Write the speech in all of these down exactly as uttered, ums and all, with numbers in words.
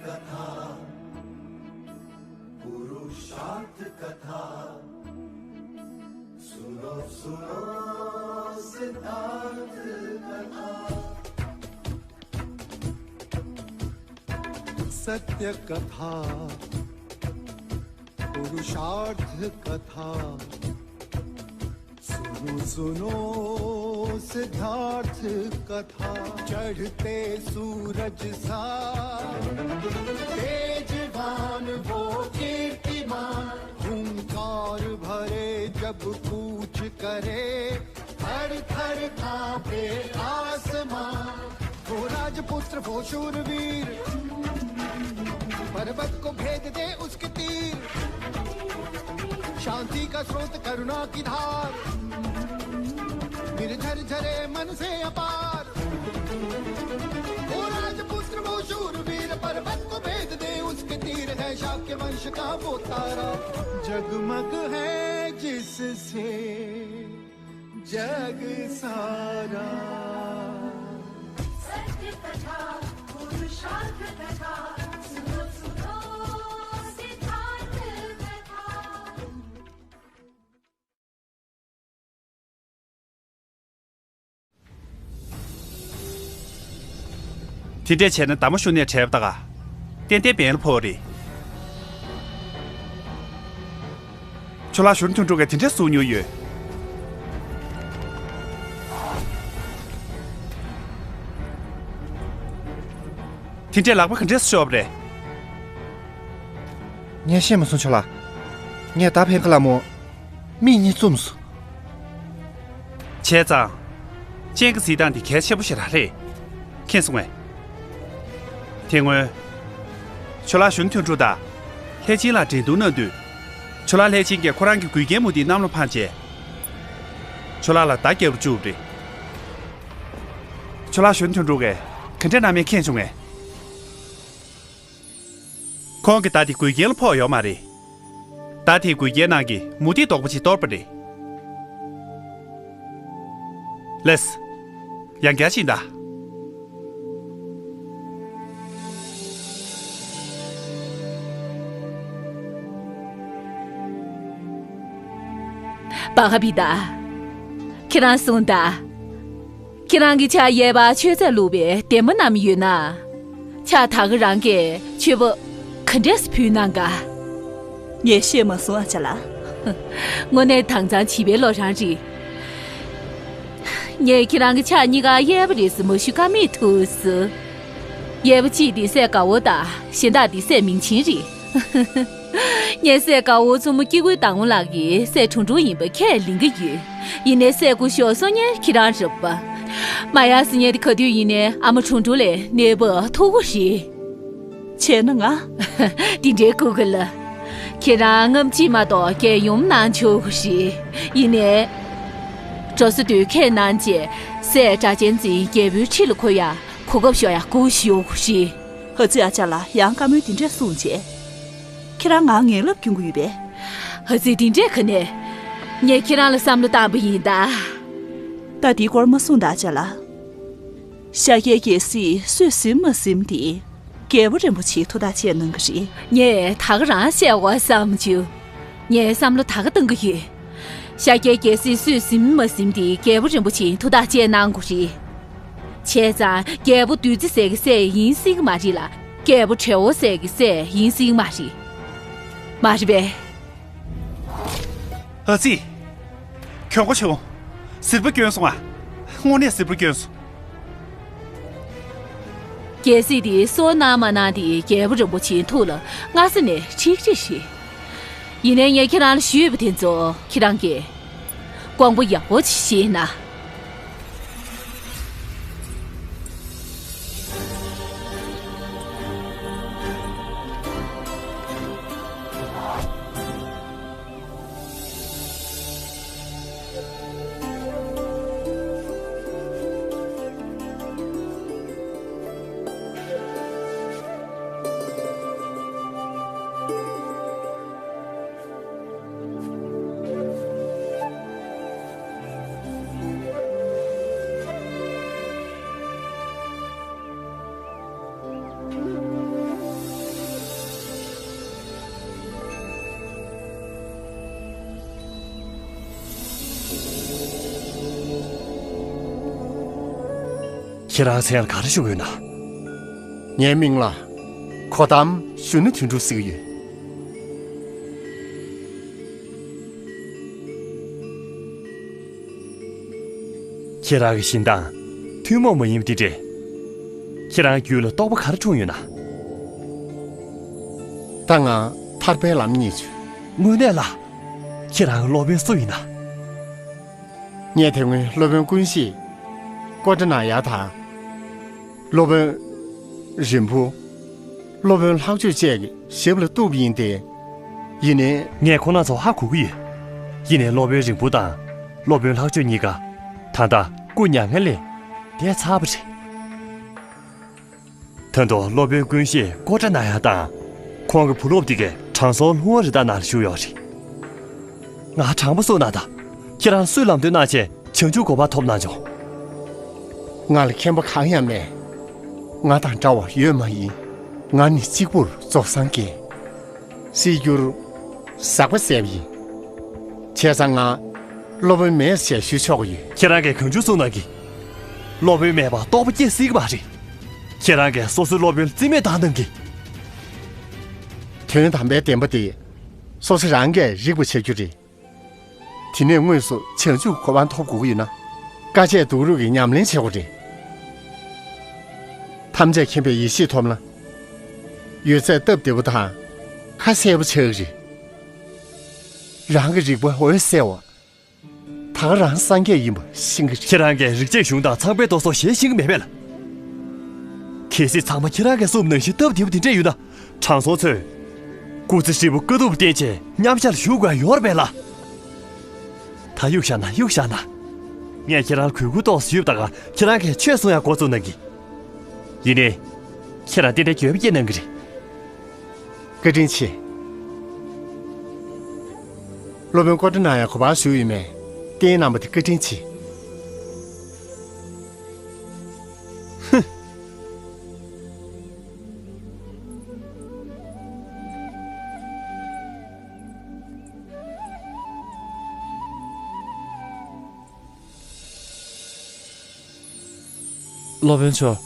कथा, पुरुषार्थ कथा, सुनो सुनो सिद्धार्थ कथा। सत्य कथा, पुरुषार्थ कथा, सुनो सुनो सिद्धार्थ कथा। चढ़ते सूरज सा तेजवान वो कीर्तिमान, हुंकार भरे जब कूच करे, थर थर कांपे आसमां। वो राजपुत्र वो शूरवीर, पर्वत को भेद दे उसके तीर। शांति का स्रोत करुणा की धार, निर्झर झरे मन से अपार। वो राजपुत्र वो शूरवीर, पर्वत को भेद दे उसके तीर। है शाक्य वंश का वो तारा, जगमग है जिससे जग सारा। सत्य कथा, पुरुषार्थ कथा, सुनो सुनो सिद्धार्थ कथा। དེ་འདྲས་བྱས་ན་ཟླ་མ་གཞུང་ནས་བྲལ་བ་ད་ག་ཏན་ཏན་བན་ལ་ཕོག་རེད། ཁྱོད་ལ་གཞོན་དོན་གྲུབ་ཀྱིས་དེ་འདྲས་གསུང་མྱོང་ཡོད། དེ་འདྲས་ལག་པ་ག་འདྲས་ཤོར་བ་རེད། ངས་ཤེས་མ་སོང་ཁྱོད་ལ། ངས་ད་ཕན་ཁ་ལ་མོ། མིག་གཉིས་བཙུམས་སོང་། བྱས་ཙང་། སྤྱན་གྱི་གཟིགས་སྟངས་འདི་གལ་ཆེན་པོ་ཞེ་དྲག་རེད། མཁྱེན་སོང་ངས། དེ་སྔོན། ཁྱོད་ལ་གཞོན་དོན་གྲུབ་དང་། ལྷས་བྱིན་ལ་འགྲན་བསྡུར་གནང་དུས། ཁྱོད་ལ་ལྷས་བྱིན་གྱིས་ཁོ་རང་གི་གུས་རྒྱན་མུ་ཏིག་གནམ་ལ་འཕངས་རྗེས། ཁྱོད་ལ་ལ་མདའ་རྒྱབ་རུ་བཅུག་རེད། ཁྱོད་ལ་གཞོན་དོན་གྲུབ་ཀྱིས་ག་འདྲས་གནང་མིན་མཁྱེན་བྱུང་ངས། ཁོང་གི་མདའ་དེ་གུས་རྒྱན་ལ་ཕོག་ཡོད་མ་རེད། མདའ་དེའི་གུས་རྒྱན་ནང་གི་མུ་ཏིག་རྡོག་པ་ཅིག་གཏོར་པ་རེད། ལེས། ཡང་བསྐྱར་ཕྱིན་ད། པ་ཧ་བི་ད། ཁྱེད་རང་གསུངས་ད། ཁྱེད་རང་གི་ཕྱག་གཡས་པར་མཆོད་རྫས་བླུགས་པའི་ལྡེ་མོ་བསྣམས་ཡོད་ན། ཕྱག་ད་ག་རང་གིས་མཆོད་པ་ག་འདྲས་ཕུལ་གནང་ག་ངས་ཤེས་མ་སོང་ཨ་ཅག་ལགས། དངོས་གནས་དྭངས་གཙང་བྱིས་པའི་ལོ་རང་རེད། ངས་ཁྱེད་རང་གི་ཕྱག་གཉིས་ཀ་གཡས་པ་རེད་ཟེར་མ་ཞུ་ཀ་མེད་ཐུགས་སུ། གཡས་པ་གཅིག་དེ་སྲས་དགའ་བོ་དང་གཞན་དག་དེ་སྲས་མིང་ཆེན་རེད། ངའི་སྲས་དགའ་བོ་མཚོ་མོ་སྐྱེ་དགུའི་བདག་མོ་ལགས་ཀྱི་སྲས་དྲུང་དྲུང་ཡིན་པ་ཁས་ལེན་གྱི་ཡོད། ཡིན་ནའི་སྲས་སྐུ་ཞབས་སོ་ཉན་ཁྱེད་རང་རེད་པ། མ་ཡ་སི་ཉན་དེ་ག་དུས་ཡིན་ནའི་ཨ་མ་དྲུང་དྲུང་ལས་གནས་བབ་མཐོ་པོ་རེད། བྱས་ན་ང་། དེ་འདྲའི་སྐུ་གི་ལ། ཁྱེད་རང་སྔ་ཕྱི་མ་གཏོགས་རྒྱལ་ཡུམ་གནང་ཆོག་གི་རེད། ཡིན་ནའི། འགྲོ་ས་དུས་ཁས་གནང་རྗེས་སྲས་སྒྲ་གཅན་འཛིན་རྒྱལ་པོའི་ཁྲི་ལ་འཁོད་ཡ་གོ་སྐབས་ཤོར་ཡ་སྐུ་ཞིག་ཡོད་གི་རེད། ཧ་ཙི་ཨ་ཅག་ལགས་ཡང་བཀའ་མོལ་འདི་འདྲས་གསུངས་རྗེས། ཁྱེད་རང་ང་ངན་ལབ་སྐྱོན་གྱི་ཡོད་པས། ཧ་ཙི་འདི་འདྲས་ག་ནས། ངས་ཁྱེད་རང་ལ་བསམ་བློ་བཏང་པ་ཡིན་ད། ད་འདིའི་སྐོར་མ་གསུངས་ད་ཨ་ཅག་ལགས། ཤཱཀྱའི་རྒྱལ་སྲིད་སུས་ཟིན་མ་ཟིན་དེ་རྒྱལ་པོ་རིན་པོ་ཆེའི་ཐུགས་ཐག་བཅད་གནང་གི་རེད། ངས་ད་ག་རང་བཤད་དགོས་བསམ་བྱུང་། ངས་བསམ་བློ་ད་ག་གཏང་གི་ཡོད། ཤཱཀྱའི་རྒྱལ་སྲིད་སུས་ཟིན་མ་ཟིན་དེ་རྒྱལ་པོ་རིན་པོ་ཆེའི་ཐུགས་ཐག་བཅད་གནང་དགོས་རེད། བྱས་ཙང་རྒྱལ་པོ་བདུད་རྩི་ཟེར་གི་སྲས་ཡིན་སྲིད་གི་མ་རེད་ལ། རྒྱལ་པོ་བྲེ་བོ་ཟེར་གི་སྲས་ཡིན་སྲིད་གི་མ་རེད། མ་རེད་པས། ཨ་ཙི། གྱོང་པོ་བྱུང་། ཟིལ་པ་སྐྱོན་སོང་ཨ། དངོས་གནས་ཟིལ་པ་སྐྱོན་སོང་། རྒྱལ་སྲིད་དེ་སྲོག་གནང་མ་གནང་དེ་རྒྱལ་པོ་རིན་པོ་ཆེའི་ཐུགས་ལ་སྔ་ས་ནས་ཁྲིག་ཁྲིག་རེད། ཡིན་ནའི་ངས་ཁྱེད་རང་ལ་ཞུས་པ་དེ་ཚོ་ཁྱེད་རང་གིས་དགོངས་པ་ཡག་པོ་ཅིག་བཞེས་ན། ཁྱེད་རང་མཚན་ལ་ག་རེ་ཞུ་གི་ཡོད་ན། ངའི་མིང་ལ་གོ་ཏམ་གཞོན་ནུ་དོན་གྲུབ་ཟེར་གྱི་ཡོད། ཁྱེད་རང་གི་བཞིན་མདངས་ཐུན་མོང་མ་ཡིན་པ་འདི་འདྲས། ཁྱེད་རང་རྒྱུད་ལ་རྟོགས་པ་ག་རེ་འཁྲུངས་ཡོད་ན། ད་ང་ཐར་པའི་ལམ་རྙེད་བྱུང་། དངོས་གནས་ལ། ཁྱེད་རང་གི་སློབ་དཔོན་སུ་ཡིན་ན། ངས་དེ་སྔོན་སློབ་དཔོན་ཀུན་ཤེས་ཀོ་ཏྲ་ན་ཡ་དང་། སློབ་དཔོན་རིང་པོ། སློབ་དཔོན་ལྷག་སྤྱོད་བཅས་ཀྱི་ཞབས་ལ་གཏུགས་པ་ཡིན་ཏེ། ཡིན་ནའི། ངས་ཁོང་རྣམ་ཚོ་ཧ་གོ་གི་ཡོད། ཡིན་ནའི་སློབ་དཔོན་རིང་པོ་དང་སློབ་དཔོན་ལྷག་སྤྱོད་གཉིས་ཀ་ད་ལྟ་སྐུ་མྱ་ངན་ལས་འདས་ཚར་བ་རེད། ད་དུང་སློབ་དཔོན་ཀུན་ཤེས་ཀོ་ཏྲ་ན་ཡ་དང་ཁོང་གི་བུ་སློབ་དེ་གས་དྲང་སྲོང་ལྷུང་བ་རི་དྭགས་ནང་ལ་བཞུགས་ཡོད་རེད། ང་དྲང་པོ་གསུངས་ན་ད། ཁྱེད་རང་སུས་ལམ་སྟོན་གནང་བྱས་བྱང་ཆུབ་གོ་འཕང་ཐོབ་གནང་བྱུང་། ང་ལ་མཁྱེན་པ་གང་ཡང་མེད། ང་དང་འདྲ་བ་ཡོད་མ་ཡིན། ང་ནི་གཅིག་པུར་རྫོགས་སངས་རྒྱས། སྲིད་རྒྱུར་ཟག་པ་ཟད་པ་ཡིན། བྱས་ཙང་ང་སློབ་དཔོན་མེད་ཅེས་ཞུ་ཆོག་གི་ཡོད། ཁྱེད་རང་གིས་གང་བྱུང་གསུངས་གནང་གི། སློབ་དཔོན་མེད་པར་རྟོགས་པ་སྐྱེ་སྲིད་ཀྱི་མ་རེད། ཁྱེད་རང་གིས་སོ་སོའི་སློབ་དཔོན་ལ་རྩིས་མེད་བཏང་གནང་གི། དོན་དམ་པའི་བདེན་པ་དེ་སོ་སོ་རང་གིས་རིག་པ་བྱ་རྒྱུ་རེད། དེ་ནས་དངོས་སུ་བྱང་ཆུབ་གོ་འཕང་ཐོབ་དགོས་ཀྱི་ཡོད་ན། དཀའ་སྤྱད་སྡུག་རུས་ཀྱི་ཉམས་ལེན་བྱེད་དགོས་རེད། ཐམས་ཅད་མཁྱེན་པའི་ཡེ་ཤེས་ཐོབ་ན། ཡོད་ཚད་སྟབས་བདེ་པོ་དང་ཁ་གསལ་པོ་ཆགས་ཀྱི་རེད། རང་གི་རིག་པ་འོད་གསལ་བ། ད་ག་རང་སངས་རྒྱས་ཡིན་པ་ཤེས་ཀྱི་རེད། ཁྱེད་རང་གིས་རིག་བྱེད་གཞུང་དང་ཚངས་པའི་མདོ་སོགས་ཞལ་ཤེས་ཀྱི་མེད་པས་ལ། གལ་སྲིད་ཚང་མ་ཁྱེད་རང་གིས་གསུངས་པ་ནང་བཞིན་སྟབས་བདེ་པོ་དེ་འདྲས་ཡོད་ན། དྲང་སྲོང་ཚོས། སྐུ་ཚེ་ཧྲིལ་པོ་དཀའ་སྡུག་བསྟེན་བྱས་མཉམ་ཞག་ལ་བཞུགས་དགོས་ཡོད་རེད་པས་ལ། ད་གཡུག་བཞག་ན་གཡུག་བཞག་ན། ངས་ཁྱེད་རང་ལ་གུས་བཀུར་ཏོག་ཙམ་ཡོད་པ་ད་ག་ཁྱེད་རང་གིས་ཆོས་གསུང་ཡག་འགོ་བཙུགས་གནང་གི། ཡིན་ནའི། ཁྱེད་རང་ཏན་ཏན་འགྱོད་པ་སྐྱེས་གནང་གི་རེད། བཀའ་དྲིན་ཆེ། སློབ་དཔོན་ཀོ་ཏྲ་ན་ཡ་ག་པར་བཞུགས་ཡོད་མེད་བསྟན་གནང་བ་དེ་བཀའ་དྲིན་ཆེ། ཧུམ། སློབ་དཔོན་མཆོག་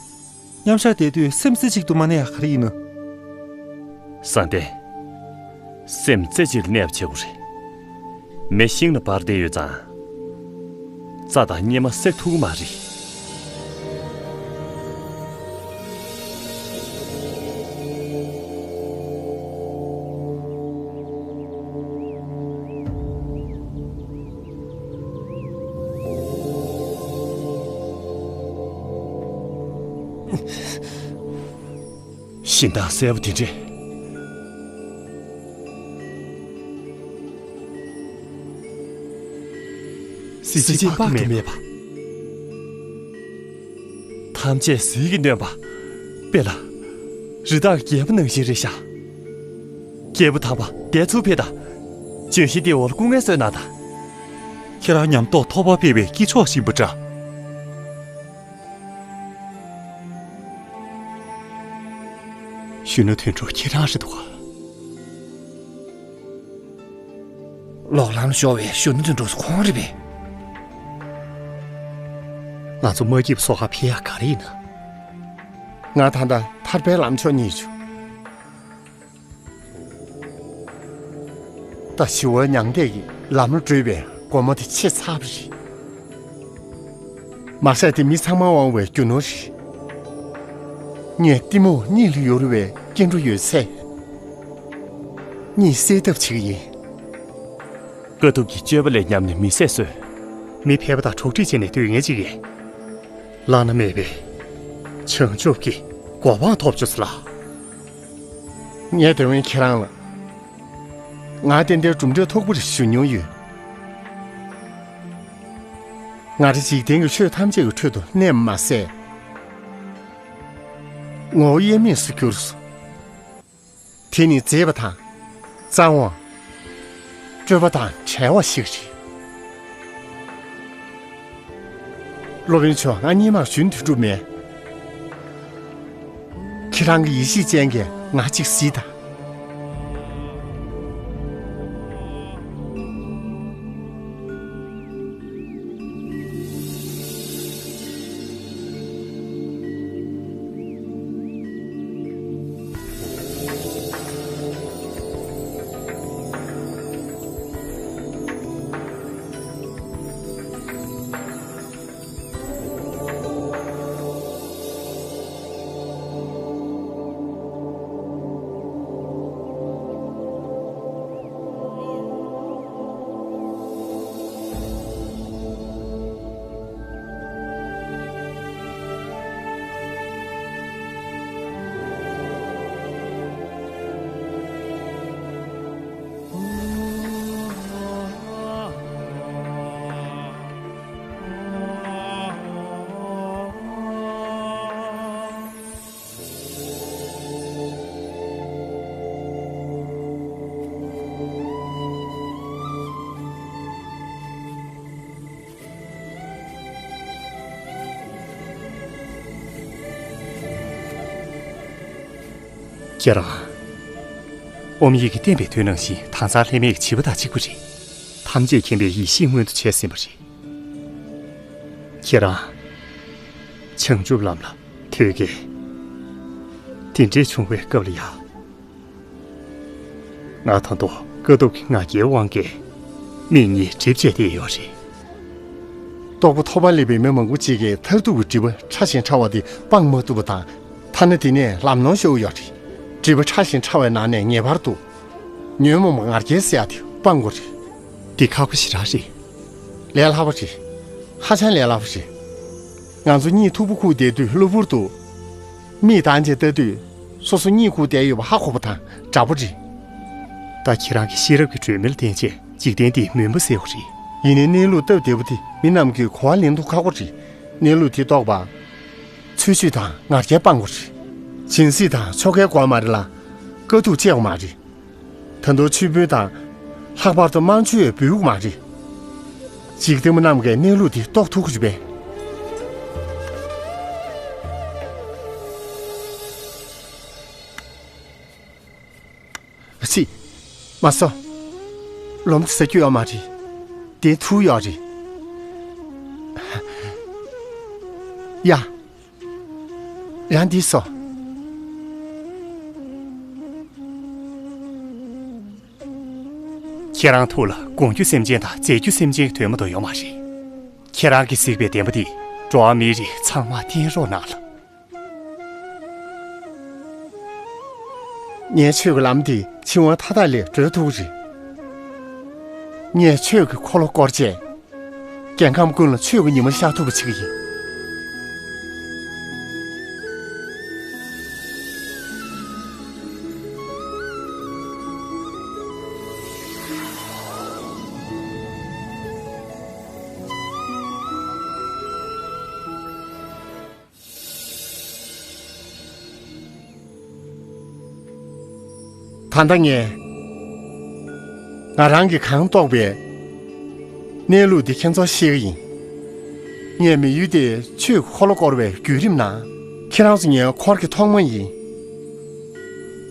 མཉམ་བཞག་བསྡད་དུས་སེམས་རྩེ་གཅིག་ཏུ་མ་གནས་ཡག་ག་རེ་ཡིན་ནམ། བསམ་གཏན། སེམས་རྩེ་གཅིག་ལ་གནས་པ་བྱེད་དགོས་རེད། མེ་ཤིང་ལ་འབར་བསྡད་ཡོད་ཙང་། རྩ་དང་གཉེར་མ་བསྲེག་ཐུབ་ཀྱི་མ་རེད། ཞིང་ཐང་གསལ་པོ་དེ་འདྲས། གཟི་བརྗིད་དཔག་ཏུ་མེད་པ། ཐམས་ཅད་ཟིལ་གྱིས་གནོན་པ། དཔེ་ལ། རི་དྭགས་ཀྱི་རྒྱལ་པོ་ནང་བཞིན་རེད་ཤག་རྒྱལ་པོ་དམ་པ་འདས་ཚུལ་ཕེབས་དང་། ལྗོན་ཤིང་དེའི་འོག་ལ་སྐུ་ངལ་གསོས་གནང་དང་། ཁྱེད་རང་ཉམས་རྟོགས་ཐོགས་པ་སྤེལ་བའི་དཀྱིལ་ཆོག་ཡིན་པ་འདྲ། གཞོན་ནུ་དོན་གྲུབ་ཁྱེད་རང་རེད་འདུག་ག་ལོག་ལམ་ལ་ཤོར་བའི་གཞོན་ནུ་དོན་གྲུབ་ཁོང་རེད་པས། ང་ཚོ་མ་སྐྱིད་པ་སོ་ཁ་ཕེབས་ཡག་ག་རེ་ཡིན་ན། ང་ད་ལྟ་ཐར་པའི་ལམ་མཆོག་རྙེད་བྱུང་། ད་ཞི་བའི་མྱང་འདས་ཀྱི་ལམ་ལ་བགྲོད་པའི་སྒོ་མོ་དེ་ཕྱེ་ཚར་བ་རེད། མ་ཟད་དེ་མི་ཚང་མ་དབང་བའི་རྒྱུ་ནོར་རེད། ངས་གཏི་མུག་གཉིད་ལ་ཡུར་བའི་སྐྱེ་འགྲོ་ཡོད་ཚད། གཉིད་སད་ཐབས་བྱེད་ཀྱི་ཡིན། དཀའ་ཐུབ་ཀྱི་སྤྱོད་པ་ལས་ཉམས་ནས་མི་ཟད་གསོན། མི་ཕལ་པ་དང་གྲོགས་འདྲིས་བྱས་ནས་སྡོད་མཁན་ཅིག་ཡིན། བླ་ན་མེད་པའི་བྱང་ཆུབ་ཀྱི་གོ་འཕང་ཐོབ་བྱུང་ཟེར་ལ། ངས་དེ་སྔོན་ཁྱེད་རང་ལ། ང་ཏན་ཏན་གྲུབ་འབྲས་ཐོབ་ཀྱི་རེད་ཞུ་མྱོང་ཡོད། ང་རང་འཇིག་རྟེན་གྱི་ཆོས་ཐམས་ཅད་ཀྱི་ཁྲོད་དུ་གནས་པ་མ་ཟད། ངོ་བོ་དབྱེར་མེད་སུ་གྱུར་སོང་། དེ་ནི་མཛེས་པ་དང་། གཙང་བ། སྤྲོས་པ་དང་བྲལ་བ་ཞིག་རེད། སློབ་དཔོན་མཆོག་ང་སྔོན་མ་གཞོན་དུས་འགྲུབ་མེད། ཁྱེད་རང་གི་ཡེ་ཤེས་ཅན་གྱིས་ང་གཅིག་གཟིགས་དང་། ཁྱེད་རང་། ཨོམ་ཡིག་གིས་བསྟན་པའི་དོན་ནང་བཞིན་ད་ཚང་ལྷད་མེད་ཀྱི་བྱིས་པ་དང་གཅིག་པ་རེད། ཐམས་ཅད་མཁྱེན་པའི་ཡེ་ཤེས་མངོན་དུ་བྱས་ཟིན་པ་རེད། ཁྱེད་རང་། བྱང་ཆུབ་ལམ་ལ་ཐོད་རྒལ། དེ་འདྲས་བྱུང་བའི་སྐབས་ལ་ཡ། ང་ད་དུང་དཀའ་ཐུབ་ཀྱི་ང་རྒྱལ་དབང་གིས་མིག་གཉིས་སྒྲིབ་བྱས་བསྡད་ཡོད་རེད། རྟོགས་པ་ཐོབ་པ་སླེབས་པའི་མི་མང་པོ་ཅིག་གིས་མཐར་ཐུག་གི་སྒྲིབ་པ་ཕྲ་ཞིང་ཕྲ་བ་དེ་སྤང་མ་ཐུབ་པ་དང་། ཐ་ན་དེ་ནས་ལམ་ནོར་ཤོར་ཡོད་རེད། སྒྲིབ་པ་ཕྲ་ཞིང་ཕྲ་བའི་ནང་ནས་ངེས་པར་དུ་ཉོན་མོངས་པ་ང་རྒྱལ་ཟེར་ཡ་དེ་སྤང་དགོས་རེད། འདི་ཁག་པོ་ཞེ་དྲག་རེད། ལས་སླ་པོ་རེད། ཧ་ཅང་ལས་སླ་པོ་རེད། ང་ཚོ་གཉིད་མཐུག་པོ་ཁུག་བསྡད་དུས་གློ་བུར་དུ། མིག་གདངས་བྱས་ལྟ་དུས། སོ་སོ་གཉིད་ཁུག་བསྡད་ཡོད་པ་ཧ་གོ་བ་དང་འདྲ་པོ་རེད། ད་ཁྱེད་རང་གི་ཤེས་རབ་ཀྱི་སྒྲོན་མེ་ལ་བརྟེན་བྱས་འཇིག་རྟེན་འདིའི་མུན་པ་སེལ་བ་རེད། ཡིན་ནའི་གནས་ལུགས་སྟབས་བདེ་པོ་དེ་མི་རྣམས་ཀྱིས་གོ་བ་ལེན་མཐུ་ཁག་པོ་རེད། གནས་ལུགས་དེ་རྟོགས་པ། འཚོལ་ཞིབ་དང་ང་རྒྱལ་སྤང་དགོས་རེད། སྦྱིན་སྲེག་དང་ཆོ་གའི་སྒོ་མ་རེད་ལ། དཀའ་སྡུག་སྤྱད་དགོས་མ་རེད། ད་དུང་མཆོད་འབུལ་དང་། ལྷག་པར་དུ་དམར་མཆོད་འབུལ་དགོས་མ་རེད། འཇིག་རྟེན་པ་རྣམས་ཀྱིས་གནས་ལུགས་འདི་རྟོགས་ཐུབ་ཀྱི་རེད་པས། ཨ་ཙི། མ་སོ། ལོ་མ་ཟ་རྒྱུ་ཡོད་མ་རེད། དེ་ཐུག་ཡོད་རེད། ཡ། རང་འདི་ཟོ། ཁྱེད་རང་ཐུགས་ལ་དགོངས་རྒྱུ་སེམས་ཅན་དང་མཛེས་རྒྱུ་སེམས་ཅན་གྱི་དོན་མ་གཏོགས་ཡོད་མ་རེད། ཁྱེད་རང་གིས་གཟིགས་པའི་བདེན་པ་འདི་འགྲོ་བ་མིའི་རིགས་ཚང་མར་བསྟན་རོགས་གནང་ལ། ངའི་ཆོས་ཀྱི་ལམ་འདི་འཆིང་བ་མཐའ་དག་ལས་སྒྲོལ་ཐུབ་ཀྱི་རེད། ངས་ཆོས་ཀྱི་འཁོར་ལོ་བསྐོར་བྱས། རྒྱལ་ཁམས་ཀུན་ལ་ཆོས་ཀྱི་ཉི་མ་ཤར་ཐུབ་པ་བྱེད་ཀྱི་ཡིན། ད་ལྟ་ངས་ང་རང་གིས་གང་རྟོགས་པའི་གནས་ལུགས་འདི་ཁྱེད་ཚོར་བཤད་ཀྱི་ཡིན། ངས་མི་ཡུལ་དེར་ཆོས་ཀྱི་འཁོར་ལོ་བསྐོར་བའི་བརྒྱུད་རིམ་ནང་། ཁྱེད་རང་ཚོ་ངའི་འཁོར་གྱི་ཐོག་མ་ཡིན།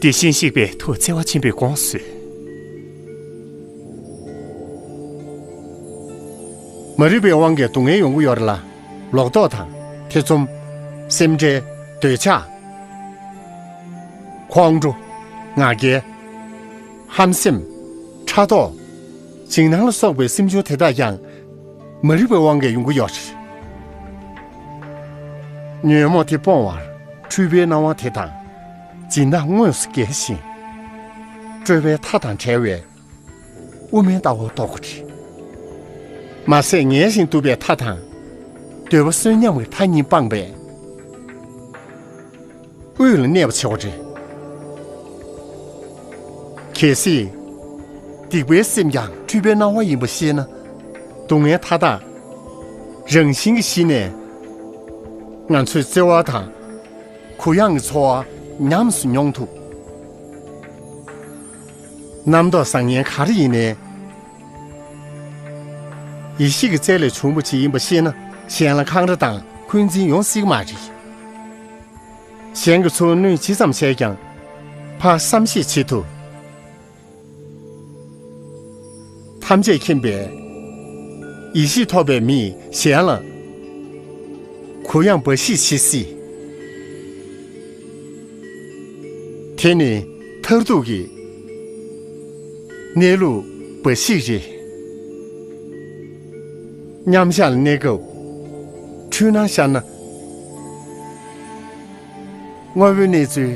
དེ་བཞིན་གཤེགས་པའི་ཐུགས་བརྩེ་བ་ཆེན་པོས་དགོངས་སུ་གསོལ། མ་རིག་པའི་དབང་གིས་སྡུག་བསྔལ་ཡོང་གི་ཡོད་རེད་ལ། ལོག་རྟོག་དང་། ཐེ་ཚོམ། སེམས་ཁྲལ། འདོད་ཆགས། ཁོང་ཁྲོ། ང་རྒྱལ། ཧམ་སེམས། ཕྲག་དོག། འཇིགས་སྣང་ལ་སོགས་པའི་སེམས་བྱུང་དེ་དག་ཀྱང་མ་རིག་པའི་དབང་གིས་ཡོང་གི་ཡོད་རེད། ཉོན་མོངས་དེ་སྤོང་བར་འཁྲུལ་པའི་སྣང་བ་དེ་དང་སྦྱིན་བདག་དངོས་སུ་དགེ་ཞིང་། སྤྲོས་པའི་མཐའ་དང་བྲལ་བའི་དབུ་མའི་ལྟ་བ་རྟོགས་དགོས་རེད། མ་ཟད་ངལ་ཞིང་དུབ་པའི་མཐའ་དང་། འདོད་པ་གསོན་ཉམས་ཀྱི་མཐའ་གཉིས་སྤངས་པས། དབུས་ལ་གནས་པ་བྱེད་དགོས་རེད། གལ་སྲིད། སྡིག་པའི་སེམས་ཀྱང་འཁྲུལ་པའི་སྣང་བ་ཡིན་པ་ཤེས་ན། སྡུག་བསྔལ་མཐའ་དག་རང་བཞིན་གྱིས་ཞི་ནས། ང་ཚོས་བརྩེ་བ་དང་། གུ་ཡངས་ཀྱི་འཚོ་བ་ཉམས་སུ་མྱོང་ཐུབ། རྣམ་རྟོག་བཟང་ངན་ག་རེ་ཡིན་ནའི། ཡེ་ཤེས་ཀྱི་རྩལ་ལས་བྱུང་བ་ཅིག་ཡིན་པ་ཤེས་ན། གཞན་ལ་འཁང་ར་དང་འཁོན་འཛིན་ཡོང་སྲིད་ཀྱི་མ་རེད། གཞན་གྱི་འཚོ་བ་གནོད་ཅི་ཙམ་བྱས་ཀྱང་། ཕར་བསམ་ཤེས་བྱེད་ཐུབ། ཐམས་ཅད་མཁྱེན་པའི་ཡེ་ཤེས་ཐོབ་པའི་མིས་གཞན་ལ་གུ་ཡངས་འབའ་ཞིག་བྱེད་སྲིད། དེ་ནི་མཐར་ཐུག་གི་གནས་ལུགས་འབའ་ཞིག་རེད། མཉམ་བཞག་ལ་གནས་སྐབས་འཁྲུལ་སྣང་ཤར་ན། དངོས་པོའི་གནས་ཚུལ་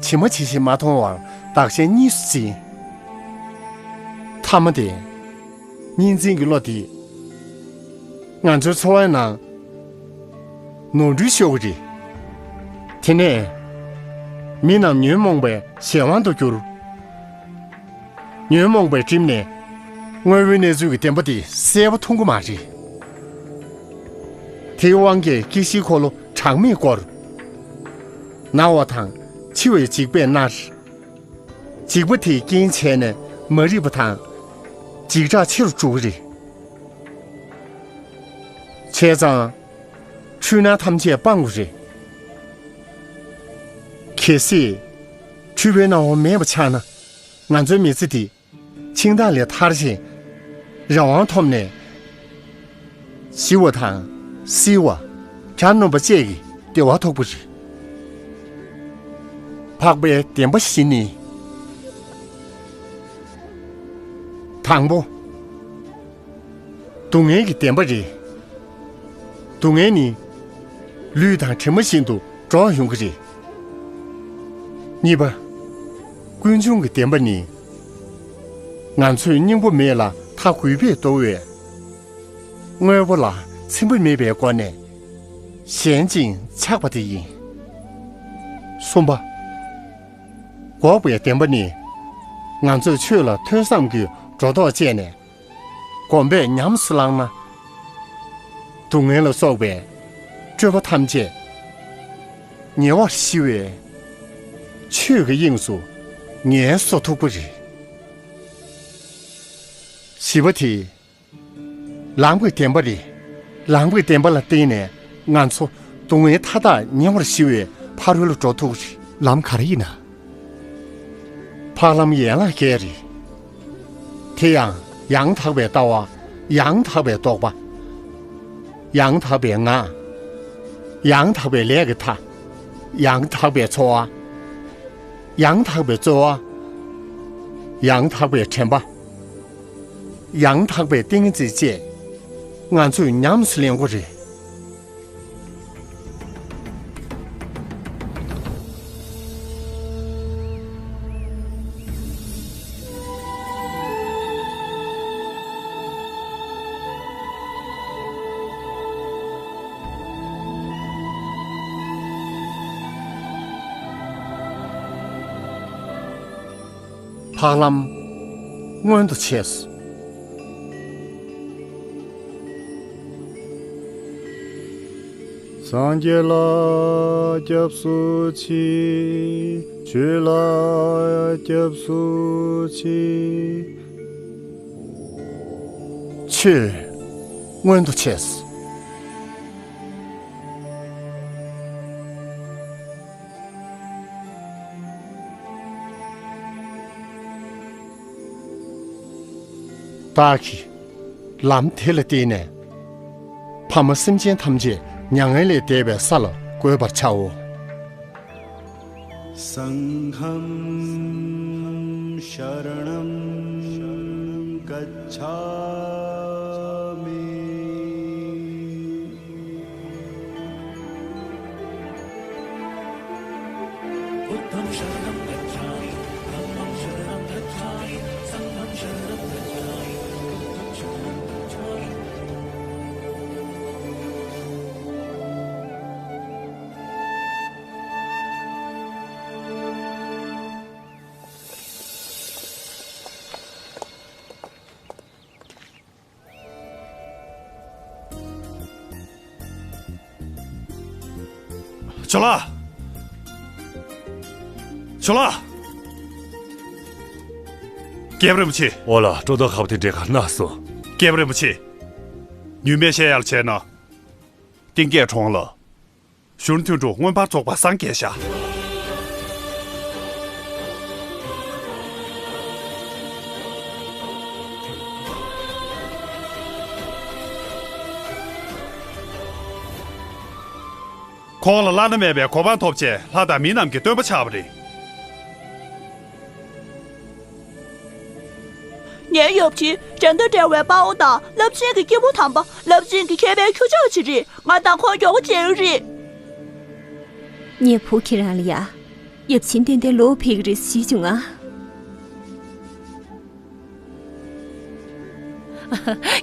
ཇི་མ་ཇི་བཞིན་མ་མཐོང་བར་བདག་གཞན་གཉིས་སུ་འཛིན། མཐའ་མ་དེ། གཉིས་འཛིན་གྱི་བློ་དེ། ང་ཚོའི་འཚོ་བའི་ནང་ནོར་འཁྲུལ་ཤོར་གྱི་རེད། དེ་ནས་མི་རྣམས་ཉོན་མོངས་པའི་གཞན་དབང་དུ་གྱུར། ཉོན་མོངས་པའི་སྒྲིབ་ནས་དངོས་པོའི་གནས་ཚུལ་གྱི་བདེན་པ་དེ་གསལ་པོ་མཐོང་གི་མ་རེད། དེའི་དབང་གིས་སྐྱེ་ཤིའི་འཁོར་ལོ་གྲངས་མེད་བསྐོར། ན་བ་དང་འཆི་བའི་འཇིགས་པས་མནར། འཇིགས་པ་དེས་རྐྱེན་བྱས་ནས་མ་རིག་པ་དང་། འཇིགས་སྐྲག་ཆེ་རུ་འགྲོ་གི་རེད། བྱས་ཙང་། འཁྲུལ་སྣང་ཐམས་ཅད་སྤང་དགོས་རེད། གལ་སྲིད། འཁྲུལ་པའི་སྣང་བ་མེད་པ་ཆགས་ན། ང་ཚོའི་མི་ཚེ་འདི་འཆིང་ཐག་ལས་ཐར་ཞིང་། རང་དབང་ཐོབ་ནས། ཞི་བ་དང་། བསིལ་བ། གྱ་ནོམ་པ་བཅས་ཀྱི་བདེ་བ་ཐོབ་ཀྱི་རེད། འཕགས་པའི་བདེན་པ་བཞི་ནི། དང་པོ། སྡུག་བསྔལ་གྱི་བདེན་པ་རེད། སྡུག་བསྔལ་ནི། ལུས་དང་གྲིབ་མ་བཞིན་དུ་འགྲོགས་ཡོང་གི་རེད། གཉིས་པ། ཀུན་འབྱུང་གི་བདེན་པ་ནི། ང་ཚོས་སྙིང་པོ་མེད་ལ་མཐའ་འགུལ་བས་བསྡུ་བའི། དངོས་པོ་ལ་འཚེ་བ་མེད་པའི་སྒོ་ནས། ཞན་ཅིང་ཆགས་པ་དེ་ཡིན། གསུམ་པ། འགོག་པའི་བདེན་པ་ནི། ང་ཚོས་ཆོས་ལ་ཐོས་བསམ་གྱིས་སྒྲོ་འདོགས་བཅད་ནས། གོམས་པས་ཉམས་སུ་བླངས་ན། སྡུག་བསྔལ་ལ་སོགས་པའི་སྤྲོས་པ་ཐམས་ཅད་ཉེ་བར་ཞི་བའི་ཆོས་ཀྱི་དབྱིངས་སུ་ངལ་གསོ་ཐུབ་པ་རེད། བཞི་པ་དེ། ལམ་གྱི་བདེན་པ་རེད། ལམ་གྱི་བདེན་པ་ལ་བརྟེན་ནས་ང་ཚོ་སྡུག་བསྔལ་མཐའ་དག་ཉེ་བར་ཞི་བའི་ཕ་རོལ་ལ་འགྲོ་ཐུབ་ཀྱི་རེད། ལམ་ག་རེ་ཡིན་ན། འཕགས་ལམ་ཡན་ལག་བརྒྱད་རེད། དེ་ཡང་ཡང་དག་པའི་ལྟ་བ། ཡང་དག་པའི་རྟོགས་པ། ཡང་དག་པའི་ངག། ཡང་དག་པའི་ལས་ཀྱི་མཐའ། ཡང་དག་པའི་འཚོ་བ། ཡང་དག་པའི་རྩོལ་བ། ཡང་དག་པའི་དྲན་པ། ཡང་དག་པའི་ཏིང་ངེ་འཛིན་བཅས་ང་ཚོས་ཉམས་སུ་ལེན་དགོས་རེད། འཕགས་ལམ་མངོན་དུ་བྱས་སོ། སངས་རྒྱས་ལ་སྐྱབས་སུ་མཆི། ཆོས་ལ་སྐྱབས་སུ་མཆི། ཆོས་མངོན་དུ་བྱས་སོ། བདག་གིས་ལམ་དེ་ལ་བརྟེན་ནས་ཕ་མ་སེམས་ཅན་ཐམས་ཅད་མྱ་ངན་ལས་འདས་པའི་ས་ལ་འགོད་པར་བྱའོ། सङ्घं शरणं गच्छामि। बुद्धं शरणं गच्छामि। धम्मं शरणं गच्छामि। सङ्घं शरणं गच्छामि। ཇོ་ལགས། ཇོ་ལགས། རྒྱལ་པོ་རིན་པོ་ཆེ། ཨོ་ལ། སྤྲོ་ཐོག་ཁ་པོ་དེ་འདྲའི་ག་ན་སོང་། རྒྱལ་པོ་རིན་པོ་ཆེ། ཉུལ་མེད་བཤད་ཡག་བྱས་ན། གཏིང་སྐྱེས་གྲོང་ལ། གཞོན་དུད་འགྲོ་མངོན་པར་རྫོགས་པར་སངས་རྒྱས་ཤག། ཁོང་ལ་བླ་ན་མེད་པའི་གོ་འཕང་ཐོབ་ཆེད་ལྷ་དང་མི་རྣམས་ཀྱི་སྟོན་པ་ཆགས་པ་རེད། ངའི་ཡབ་ཆེན་འགྲན་ཟླ་བྲལ་བའི་དཔའ་བོ་དང་རླབས་ཆེན་གྱི་སྐྱེས་བུ་དམ་པ། རླབས་ཆེན་གྱི་མཁས་པའི་ཁྱུ་མཆོག་ཅིག་རེད། ང་དང་ཁོང་མགྱོགས་པོ་མཇལ་ཡོད་རེད། ངའི་བུ་ཁྱེད་རང་ལ་ཡ། ཡབ་ཆེན་ཏན་ཏན་ལོག་ཕེབས་ཀྱི་རེད་ཟེར་བྱུང་ང་།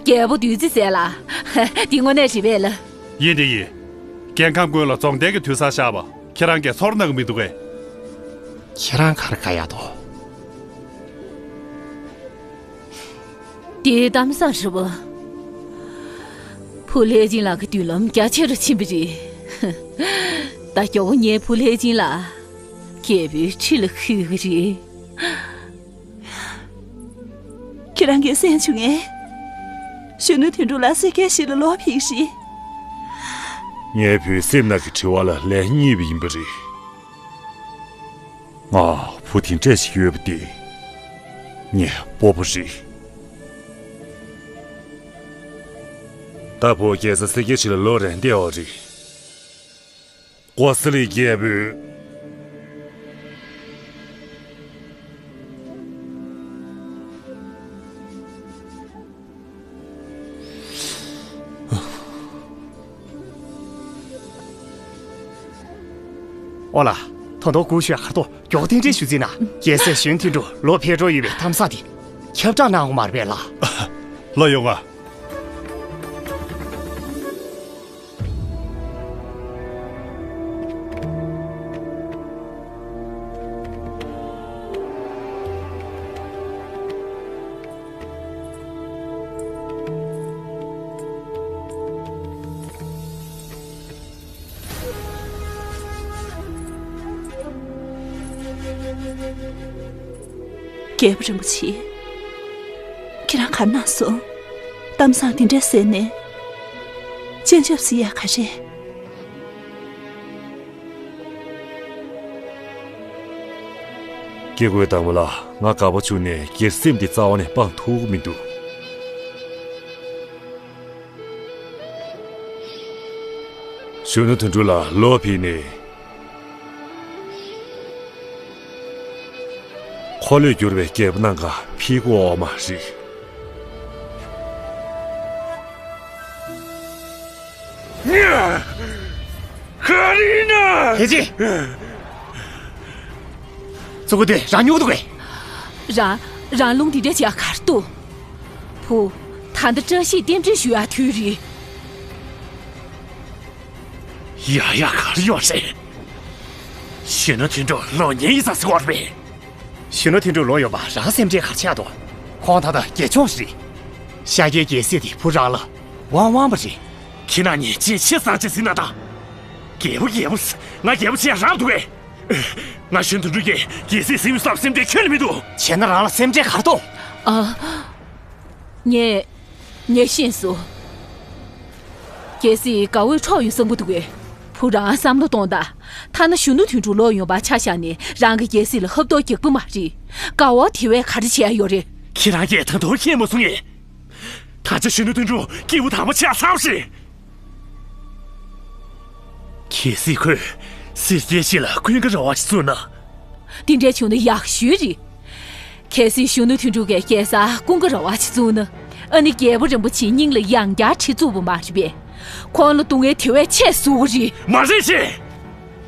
རྒྱལ་པོ་བདུད་རྩི་ཟས་ལ། འདི་དངོས་གནས་རེད་པས་ལ། ཡིན་དེ་ཡིན། རྒྱལ་ཁམས་ཀུན་ལ་རྫོགས་ལྡན་གྱི་དུས་བཟང་ཤར་བ་ཁྱེད་རང་གིས་ཚོར་གནང་གི་མི་འདུག་གས། ཁྱེད་རང་ག་རེ་དགའ་ཡག་འདུག། དེའི་གཏམ་བཟང་རེད་བ། བུ་ལྷས་སྦྱིན་ལགས་ཀྱི་མདུན་ལམ་རྒྱ་ཆེ་རུ་ཕྱིན་པ་རེད། ད་མགྱོགས་པོ་ངའི་བུ་ལྷས་སྦྱིན་ལགས་རྒྱལ་པོའི་ཁྲི་ལ་འཁོད་ཀྱི་རེད། ཁྱེད་རང་གིས་གསན་བྱུང་ངས། གཞོན་ནུ་དོན་གྲུབ་ལགས་སེར་སྐྱའི་གཞིས་ལ་ལོག་ཕེབས་ཤིག། ངའི་བུའི་སེམས་ནང་གི་དྲི་བ་ལ་ལན་རྙེད་པ་ཡིན་པ་རེད། ང་ བུ་དེ་འདྲས་ཞིག་ཡོད་པ་དེ། ངས་སྤོབས་པ་རེད། ད་བུ་རྒྱལ་ས་སེར་སྐྱའི་ཕྱི་ལ་ལོ་རེ་བསྡད་ཡོད་རེད། ཀོ་ས་ལི་རྒྱལ་པོས། ཨོ་ལ། ད་དུང་སྒུག་ཤོག་ཁ་ཐོག་མགྱོགས་གཏན་འདྲེན་ཞུ་རྩིས་ན། རྒྱལ་སྲས་གཞོན་དོན་གྲུབ་ལོག་ཕེབས་འགྲོ་ཡོད་པའི་གཏམ་བཟང་དེ་ཁྱབ་བསྒྲགས་གནང་དགོས་མ་རེད་པས་ལགས། ལགས་ཡོང་ང་། རྒྱལ་པོ་རིན་པོ་ཆེ། ཁྱེད་རང་ག་རེ་གནང་སོང་། གཏམ་བཟང་དེ་འདྲ་ཟེར་ནས། སྤྱན་ཆབ་ཟེར་ཡ་ག་རེ། སྐྱེ་དགུའི་བདག་མོ་ལགས། ང་དགའ་པོ་བྱུང་ནས་སྒེར་སེམས་དེ་རྩ་བ་ནས་སྤང་ཐུབ་ཀྱི་མི་འདུག། གཞོན་ནུ་དོན་གྲུབ་ལགས་ལོག་ཕེབས་ནས། འཁོར་ལོས་བསྒྱུར་བའི་རྒྱལ་པོ་གནང་ག་ཕེབས་དགོས་ཡོད་མ་རེད། ཧེ་ཅི། ཙོ་གོ་དེ་རང་ཉོག་འདུག་གས། རང་རང་ལུང་འདི་འདྲ་བྱས་གར་འདུག། བུ། ད་ལྟ་བཀྲ་ཤིས་རྟེན་འབྲེལ་ཞུ་ཡག་དུས་རེད། ཡ་ཡ་གར་ཡོད་རེད། གཞོན་ནུ་དོན་གྲུབ་ལོག་ཉེ་ཡི་ས་སི་བར་བས། གཞོན་ནུ་དོན་གྲུབ་ལོག་ཡོད་པ་རང་སེམས་ཁྲལ་ག་རེ་ཆགས་འདུག། ཁོང་ད་ལྟ་རྒྱལ་མཆོག་རེད། ཤཱཀྱའི་རྒྱལ་སྲིད་དེ་བུ་རང་ལ་དབང་དབང་བ་རེད། ཁྱེད་རང་གཉིས་ཅི་ཆེ་སང་ཆེ་ཟིན་ན་ད། རྒྱལ་པོ་རྒྱལ་པོ་ཟེར། ང་རྒྱལ་པོ་བྱེད་ཡ་རང་འདུག་གས། ང་གཞོན་དོན་གྲུབ་ཀྱིས་རྒྱལ་སྲིད་ཟིན་ཡོད་བསམ་སེམས་ཁྲལ་ཁྱོན་ནས་མི་འདུག། བྱས་ན་རང་ལ་སེམས་ཁྲལ་ག་རེ་འདུག། ཨ། ངས། ངས་ཤེས་སོང་། རྒྱལ་སྲིད་དགའ་བོས་འཕྲོག་ཡོང་བསམ་གྱི་འདུག་གས། བུ་རང་བསམ་བློ་གཏོང་དང་། ཐ་ན་གཞོན་ནུ་དོན་གྲུབ་ལོག་ཡོང་བ་ཆ་བཞག་ནས་རང་གི་རྒྱལ་སྲིད་ལ་ཧབ་ཐོབ་རྒྱག་གི་མ་རེད། དགའ་བོ་དེ་བས་ག་རེ་བྱེད་ཡ་ཡོད་རེད། ཁྱེད་རང་གིས་ད་དུང་ཤེས་མ་སོང་ངས། ད་ཆ་གཞོན་ནུ་དོན་གྲུབ་སྐྱེས་བུ་དམ་པ་ཆགས་ཚར་བ་རེད། གལ་སྲིད་ཁོས་སེར་སྐྱའི་ཆེད་ལ་ཀུན་དགའ་ར་བ་ཞིག་བཙུགས་ན། དེ་འདྲ་བྱུང་ན་ཡག་ཤོས་རེད། གལ་སྲིད་གཞོན་ནུ་དོན་གྲུབ་ཀྱིས་རྒྱལ་སར་ཀུན་དགའ་ར་བ་ཞིག་བཙུགས་ན། ཨ་ནི་རྒྱལ་པོ་རིན་པོ་ཆེའི་སྙིང་ལ་ཡང་བསྐྱར་གྲི་བཙུགས་པ་མ་རེད་པས། ཁོང་ལ་སྡུག་བསྔལ་དེ་བས་ཆེ་བཟོ་གི་རེད། མ་རེད་ཅེས།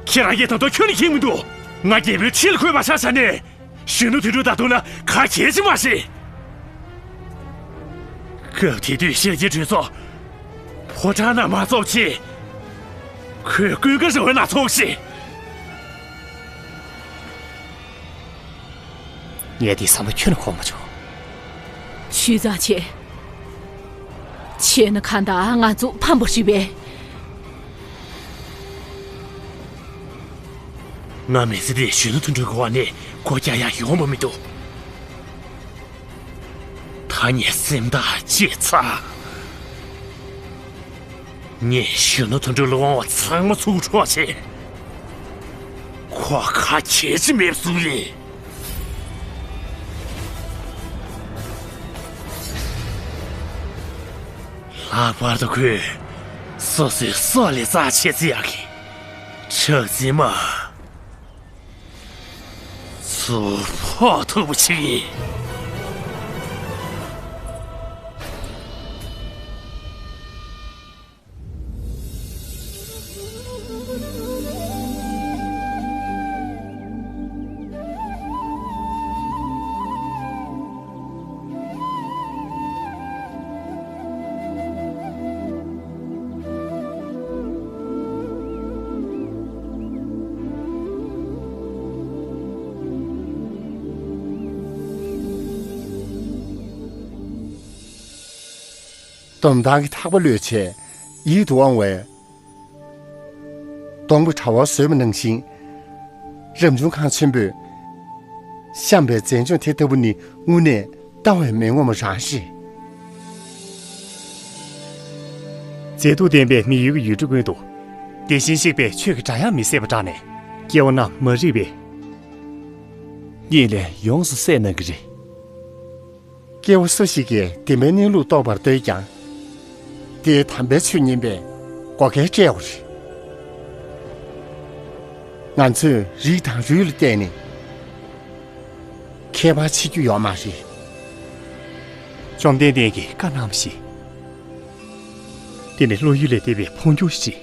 ཁྱེད་རང་གིས་ད་དུང་ཁྱོན་ནས་མཁྱེན་མི་འདུག། ང་རྒྱལ་པོའི་ཁྲི་ལ་འཁོད་པ་ཆ་བཞག་ནས། གཞོན་ནུ་དོན་གྲུབ་ད་དུང་ན་ག་གལ་ཆེ་མ་ཤེས། སྐབས་དེ་དུས་ཤར་གྱི་གྲོས་ཚོགས་ཕོ་བྲང་ནང་མ་ཚོགས་ཆེད། ཁོས་ཀུན་དགའ་ར་བའི་ནང་ཚོགས་ཤིག། ངས་འདི་བསམ་བློ་ཁྱོན་ནས་འཁོར་མ་བྱུང་། ཞུས་ཙང་བྱས། བྱས་ན་གང་ལྟར་ང་ཚོ་ཕམ་པ་རེད་པས། ང་མི་ཚེ་འདིར་གཞོན་ནུ་དོན་གྲུབ་ཀྱི་འོག་ནས་སྒོ་རྒྱག་ཡག་ཡོང་བ་མི་འདུག། ད་ངས་སེམས་ཐག་བཅད་ཚར། ངས་གཞོན་ནུ་དོན་གྲུབ་ལ་དབང་བ་ཚང་མ་ཚུར་འཕྲོག་བྱས། ཁོ་ག་གལ་ཆེ་མེད་པ་བཟོས་ཡིན། ལྷག་པར་དུ་ཁོས་སོ་སོའི་སྲོག་ལས་རྩ་ཆེ་བརྩི་ཡག་གི་ཁྲག་འཛིན་མ་ཚུར་ཕོག་ཐུབ་པ་ཞིག་ཡིན། དོམ་ཐང་གི་ཐག་པ་གློད་བྱས་ཡིད་དུ་འོང་བའི་སྡོང་པོ་གྲྭ་བ་བཟོས་པ་ནང་བཞིན། རབ་བྱུང་ཁང་ཆེན་པོས་བཤམས་པའི་མཛེས་ལྗོངས་དེ་ལྟ་བུ་ནི་དངོས་གནས་ལྟ་བའི་མེ་ངོམ་རང་རེད། མཛེས་སྡུག་ལྡན་པའི་མི་ཡུལ་གྱི་ཡུལ་གྲུ་ཀུན་ཏུ། དེ་བཞིན་གཤེགས་པའི་ཆོས་ཀྱི་སྒྲ་དབྱངས་མི་ཟད་པ་བསྒྲགས་ནས། སྐྱེ་བོ་རྣམས་མ་རིག་པའི་ ཡིན་ལས་ཡོངས་སུ་སེལ་གནང་གི་རེད། སྐྱེ་བོ་སུ་ཞིག་གིས་བདེན་པའི་གནས་ལུགས་རྟོགས་པར་འདོད་ཀྱང་། དེས་དམ་པའི་ཆོས་ཉན་པའི་བགོ་སྐལ་སྤྲད་པ་རེད། ང་ཚོས་རིགས་དང་རུས་ལ་བལྟས་ནས་ཁྱད་པར་ཕྱེ་རྒྱུ་ཡོད་མ་རེད། བཅོམ་ལྡན་འདས་ཀྱིས་བཀའ་གནང་བ་ཞིག་དེ་ནི་བློ་ཡུལ་ལས་འདས་པའི་འཕོ་འགྱུར་ཞིག་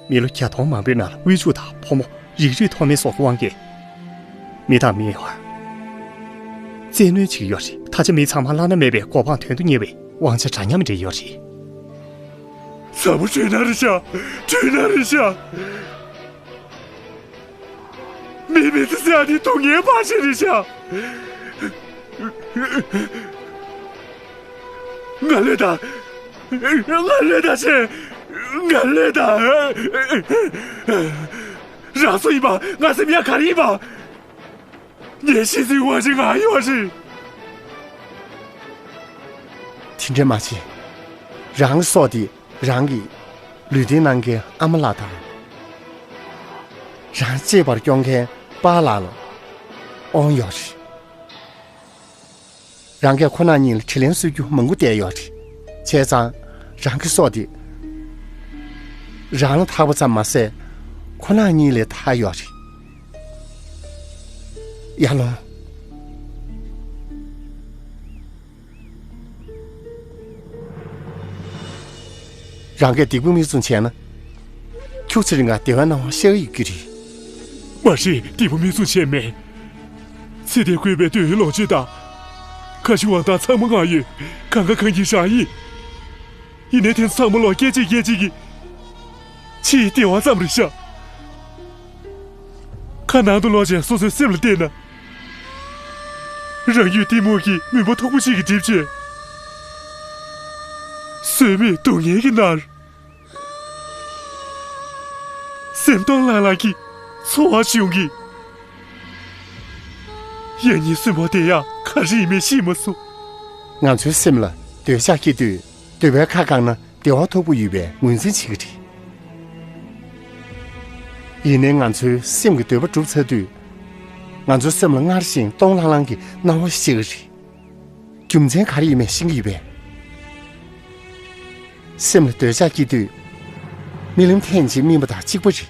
མི་ལོ་བརྒྱ་སྟོང་མང་པོའི་ནང་ལ་དབུལ་ཕྱུག་དང་ཕོ་མོ། རིགས་རུས་མཐོ་དམན་སོགས་ཀྱི་དབང་གིས། མི་དང་མིའི་བར་བཙན་གནོན་བྱེད་ཀྱི་ཡོད་རེད། ད་ཆ་མི་ཚང་མ་བླ་ན་མེད་པའི་གོ་འཕང་དོན་དུ་གཉེར་བའི་དབང་ཆ་འདྲ་མཉམ་སྤྲད་ཡོད་རེད། ཚ་པོ་བྲོས་ན་རེད་ཤག་བྲོས་ན་རེད་ཤག་མི་མི་ཚེ་ཟེར་ཡ་དེ་སྡུག་བསྔལ་ཕར་ཕྱིན་རེད་ཤག་ང་ལོས་དང་། ང་ལོས་དང་ཆེ། ང་ལོས་དང་། རང་སུ་ཡིན་པ། ང་སེམས་ཡ་ག་རེ་ཡིན་པ། ངའི་ཤི་ཚེ་དབང་ཆེན་ང་ཡོད་རེད། དེ་འདྲ་མ་བྱེད། རང་གི་སྲོག་དེ་རང་གི་ལུས་རྟེན་གནང་མཁན་ཨ་མ་ལགས་དང་། རང་གཅེས་པར་སྐྱོང་མཁན་པཱ་ལགས་ལ་དབང་ཡོད་རེད། རང་གིས་ཁོ་རང་གཉིས་ལ་དྲིན་ལན་གསོ་རྒྱུ་མང་པོ་བསྡད་ཡོད་རེད། བྱས་ཙང་རང་གི་སྲོག་དེ་རང་ལ་ཐག་པ་ཙམ་མ་ཟད་ཁོ་རང་གཉིས་ལ་ཐག་ཡོད་རེད། ཡར་ལོངས། རང་གིས་སྡིག་པ་མིག་བཙུམ་བྱས་ན། ཁྱུག་ཙམ་རིང་ལ་བདེ་བའི་སྣང་བ་ཤར་གྱི་ཡོད་ཀྱི་རེད། མ་རེད། སྡིག་པ་མིག་བཙུམ་བྱས་མེད། ཚེ་འདིར་བཀོད་པའི་འདོད་ཡོན་ལོངས་སྤྱོད་དང་། ཁ་ཞིག་དབང་ཐང་ཚང་མ་མངགས་ཡོད། གང་ག་གང་གིས་རང་ཡིན། ཡིན་ནའི་དེ་ཚང་མ་ལོག་སྐད་ཅིག་སྐད་ཅིག་གིས། ཕྱིའི་བདེ་བ་ཙམ་རེད་ཤག་ཁ་ནང་དུ་ལོག་བྱས་སོ་སོའི་སེམས་ལ་བལྟས་ན། རང་རྒྱུད་གཏི་མུག་གི་མུན་པ་མཐུག་པོ་ཞིག་གིས་བསྒྲིབས་བྱས། བཟོད་མེད་སྡུག་བསྔལ་གྱིས་མནར། སེམས་སྟོང་ལྷང་ལྷང་གི་ཚོར་བ་བྱུང་གི། ཡང་སྙིང་སུན་པོ་དེ་ཡང་ག་རེ་ཡིན་མིན་ཤེས་མ་སོང་། ང་ཚོའི་སེམས་ལ་འདོད་ཆགས་སྐྱེ་དུས། འདོད་པའི་ཁ་བཀང་ན་བདེ་བ་མཐུག་པོ་ཡོད་པའི་ངོས་འཛིན་བྱེད་ཀྱི་རེད། ཡིན་ནའི་ང་ཚོའི་སེམས་ཀྱི་འདོད་པ་འགྲུབ་ཚར་དུས། ང་ཚོའི་སེམས་ལ་སྔར་བཞིན་སྟོང་ལྷང་ལྷང་གི་སྣང་བ་ཞིག་སྐྱེ་གི་རེད། རྒྱུ་མཚན་ག་རེ་ཡིན་མིན་ཤེས་ཀྱི་ཡོད་པས། སེམས་ལ་འདོད་ཆགས་སྐྱེ་དུས། རྨི་ལམ་ཐེངས་གཅིག་རྨིས་པ་དང་གཅིག་པ་རེད།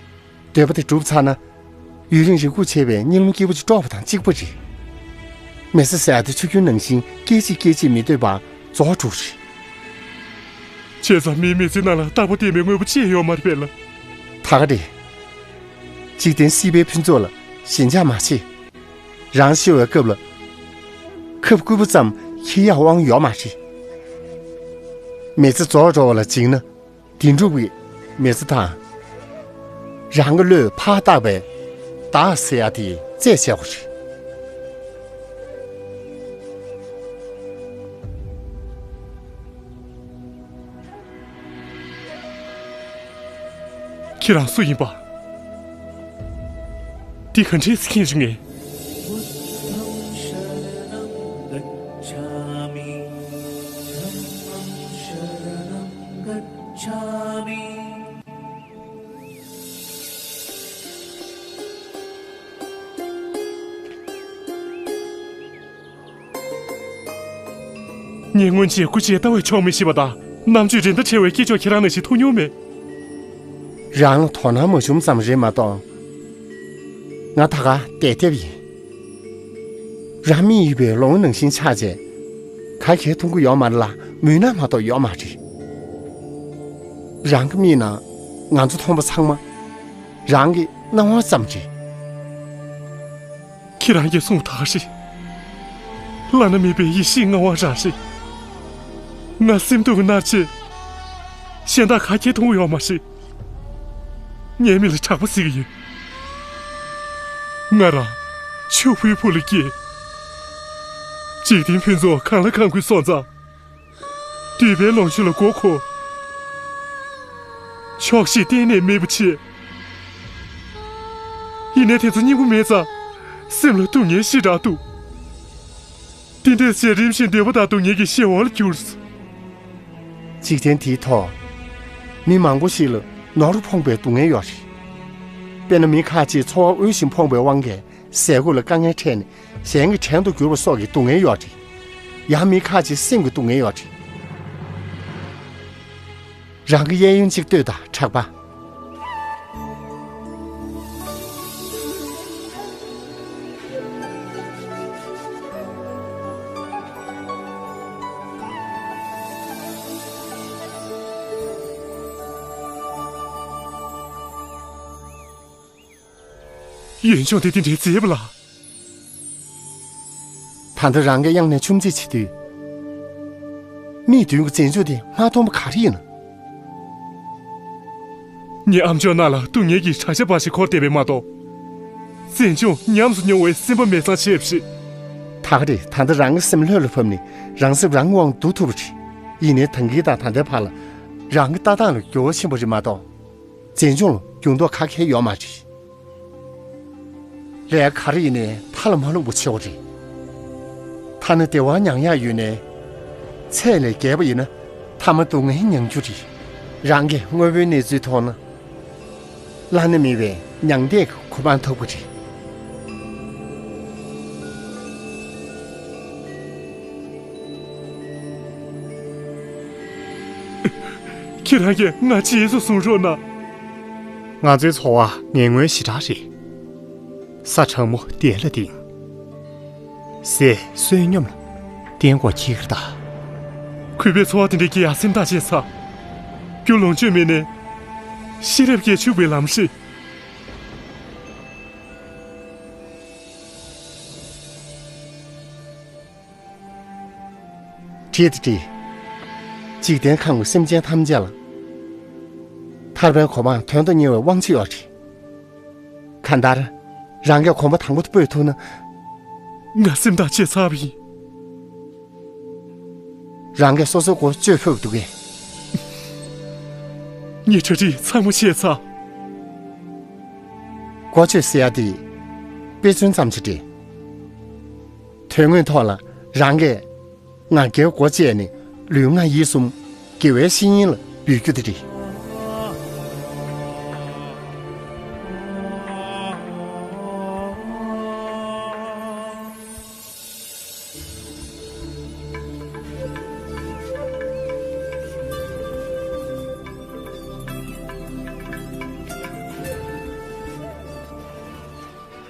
འདོད་པ་དེ་འགྲུབ་ཚར་ན། ཡུན་རིང་རེ་སྒུག་བྱས་པའི་གཉིད་ལམ་སྐྱིད་པོ་ཅིག་དཀྲོགས་པ་དང་གཅིག་པ་རེད། མི་ཚེ་ཟེར་ཡ་དེ་ཆུ་རྒྱུན་ནང་བཞིན་སྐད་ཅིག་སྐད་ཅིག་མི་སྡོད་པར་རྫོགས་འགྲོ་གི་རེད། བྱས་ཙང་མིའི་མི་ཚེ་ནང་ལ་རྟག་པ་བརྟན་པའི་དངོས་པོ་ཅི་ཡང་ཡོད་མ་རེད་པས་ལ། ད་ག་རེད། འཇིག་རྟེན་སྲིད་པའི་ཕུན་ཚོགས་ལ་ཞེན་ཆགས་མ་བྱེད། རང་ཤི་བའི་སྐབས་ལ། ཁབ་སྐུད་པ་ཙམ་འཁྱེར་ཡག་དབང་ཡོད་མ་རེད། མི་ཚེ་རྫོགས་འགྲོ་བ་ལ་འཇིགས་ན། དེང་སྒྲུབ་ཀྱི་མི་ཚེ་དང་། རང་གི་བློས་ཕར་བཏགས་པའི་བདག་ཟེར་ཡ་དེ་རྩད་ཆད་དགོས་རེད། ཁྱེད་རང་སུ་ཡིན་པ། འདི་ག་འདྲས་སེ་མཁྱེན་བྱུང་ངས། ངས་སྔོན་ཆད་སྐུ་མཁྱེན་ལྟ་བས་ཆོག་མི་ཤེས་པ་དང་རྣམ་དཔྱོད་འགྲན་ཟླ་བྲལ་བའི་སྐྱེས་མཆོག་ཁྱེད་རང་ནང་བཞིན་མཐོང་མྱོང་མེད། རང་ལ་དོ་སྣང་མ་བྱུང་ཙམ་རེད་མ་གཏོགས། ང་ད་ག་བལྟས་བལྟས་པ་ཡིན། རང་མིག་ཡོད་པའི་ལོང་བ་ནང་བཞིན་ཆགས་བྱས། ག་གེ་མཐོང་གི་ཡོད་མ་རེད་ལ་མུན་ནག་མ་གཏོགས་ཡོད་མ་རེད། རང་གི་མིག་ནང་ང་ཚོ་མཐོང་བ་ཚང་མ། རང་གི་སྣང་བ་ཙམ་རེད། ཁྱེད་རང་གིས་གསུངས་ད་ག་རེད། བླ་ན་མེད་པའི་ཡེ་ཤེས་མངའ་དབང་རང་རེད། ང་སེམས་སྡུག་གིས་མནར་བྱས། གཞན་དག་ག་གེ་མཐོང་གི་ཡོད་མ་རེད། ངའི་མིག་ལ་གྲགས་པ་གཟིགས་ཀྱི་ཡོད། ང་རང་ཕྱུག་པོའི་བུ་ལ་སྐྱེས། འཇིག་རྟེན་ཕུན་ཚོགས་གང་ལ་གང་དགོས་སོང་ཙང་། འདོད་པའི་ལོངས་སྤྱོད་ལ་མགོ་འཁོར། ཆོག་ཤེས་གཏན་ནས་མེད་པ་བྱས། ཡིན་ནའི་དེ་ཚོ་སྙིང་པོ་མེད་ཙང་། སེམས་ལ་སྡུག་བསྔལ་ཞེ་དྲག་འདུག་དེ་འདྲས་བྱས་རིམ་བཞིན་འདོད་པ་དང་སྡུག་བསྔལ་གྱི་གཞན་དབང་ལ་གྱུར། འཇིག་རྟེན་འདིའི་ཐོག་མི་མང་པོ་ཞིག་ལ་ནོར་ཕོངས་པའི་སྡུག་བསྔལ་ཡོད་རེད། དཔེར་ན་མི་ཁ་ཅིག་འཚོ་བ་དབུལ་ཞིང་ཕོངས་པའི་དབང་གིས་ཟས་གོས་ལ་དཀའ་ངལ་འཕྲད་ནས་ གཞན་གྱི་བྲན་དུ་གྱུར་པ་སོགས་ཀྱི་སྡུག་བསྔལ་ཡོད་རེད། ཡང་མི་ཁ་ཅིག་སེམས་ཀྱི་སྡུག་བསྔལ་ཡོད་རེད། རང་གི་གཡས་གཡོན་གཅིག་ལྟོས་དང་། གྲགས་པ། ཡུན་ཅུང་དེ་དེ་འདྲའི་མཛེས་པ་ལ། ད་ལྟ་རང་གིས་གཡང་ནས་ཆུམ་རྩེད་བྱེད་དུས། མིག་མདུན་གྱི་མཛེས་ལྗོངས་དེ་མ་མཐོང་པ་ག་རེ་ཡིན་ནམ། ངའི་ཨ་མཆོག་རྣམས་ལ་སྡུག་བསྔལ་གྱི་བྲག་ཆ་འབའ་ཞིག་འཁོར་བསྡད་པས་མ་གཏོགས། མཛེས་ལྗོངས་ཉམས་སུ་མྱོང་བའི་སེམས་པ་མེད་ཙང་ཆེ་བ་ཞིག། ད་ག་རེད། ད་ལྟ་རང་གི་སེམས་ལྷོད་ལ་བབས་ནས་རང་སེམས་རང་དབང་བསྡུ་ཐུབ་པ་རེད། ཡིན་ནའི་ད་གིན་དང་ད་ལྟའི་བར་ལ་རང་གི་ལྟ་སྟངས་ལ་འགྱུར་བ་ཕྱིན་པ་རེད་མ་གཏོགས། མཛེས་ལྗོངས་ལ་འགྱུར་ལྡོག་ག་གེ་ཡོད་མ་རེད། ལས་ག་རེ་ཡིན་ནའི་མཐའ་ལ་མ་ལྷུང་བ་ཆེ་བ་རེད། ཐ་ན་བདེ་བ་མྱང་ཡག་ཡོད་ནའི། ཚད་ལས་བརྒལ་བ་ཡིན་ན་མཐའ་མ་སྡུག་བསྔལ་མྱང་རྒྱུ་རེད། རང་གིས་དངོས་པོའི་གནས་ཚུལ་མཐོང་ན། བླ་ན་མེད་པའི་མྱང་འདས་ཀྱི་གོ་འཕང་ཐོབ་ཀྱི་རེད། ཁྱེད་རང་གིས་ང་རྗེས་སུ་བཟུང་རོགས་གནང་། ང་ཚོའི་འཚོ་བ་ངན་ངོན་ཞེ་དྲག་རེད། ས་གྲང་མོ་དེ་ལ་ལྡིང་། ཟས་བསོད་སྙོམས་ལ་བརྟེན་དགོས་ཀྱི་རེད་ད། གུས་པའི་འཚོ་བ་དེ་འདྲའི་སྐྱེལ་ཡག་སེམས་ཐག་བཅད་ཚར། རྒྱུ་ལོངས་སྤྱོད་མེད་ནས། ཤེས་རབ་ཀྱིས་ཕྱུག་པའི་ལམ་ཤེས། བྲིས་ཏེ་བྲིས། འཇིག་རྟེན་ཁམས་ཀྱི་སེམས་ཅན་ཐམས་ཅད་ལ། ཐར་པའི་གོ་འཕང་དོན་དུ་གཉེར་བའི་དབང་ཆ་ཡོད་རེད། གང་ལྟར། རང་གིས་གོམ་པ་དང་པོ་དེ་སྤོས་ཐུབ་ན། ང་སེམས་ཐག་བཅད་ཚར་བ་ཡིན། རང་གིས་སོ་སོའི་མགོ་གཅོད་ཕོད་པ་འདུག་གས། ངས་གྲ་སྒྲིག་ཚང་མ་བྱས་ཚར། མགོ་གཅོད་ཟེར་ཡ་དེ། དཔེ་མཚོན་ཙམ་ཞིག་རེད། དོན་དངོས་ཐོག་ལ་རང་གིས་ང་རྒྱལ་སྒོ་བཅད་ནས་ལུས་ངག་ཡིད་གསུམ་དགེ་བའི་བཤེས་གཉེན་ལ་འབུལ་རྒྱུ་དེ་རེད།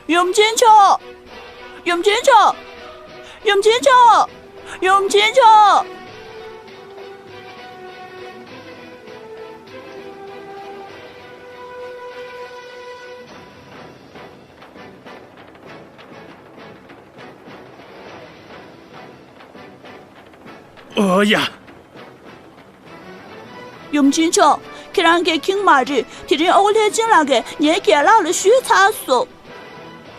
ཡུམ་ཆེན་མཆོག་ཡུམ་ཆེན་མཆོག་ཡུམ་ཆེན་མཆོག་ཡུམ་ཆེན་མཆོག་ཨོ་ཡ། ཡུམ་ཆེན་མཆོག་ཁྱེད་རང་གིས་ཁྱིམ་མ་རེད། དེ་རིང་ཨ་ཁུ་ལྷས་བྱིན་ལགས་ཀྱིས་ངའི་རྒན་ལགས་ལ་ཞུས་ཚར་སོང་།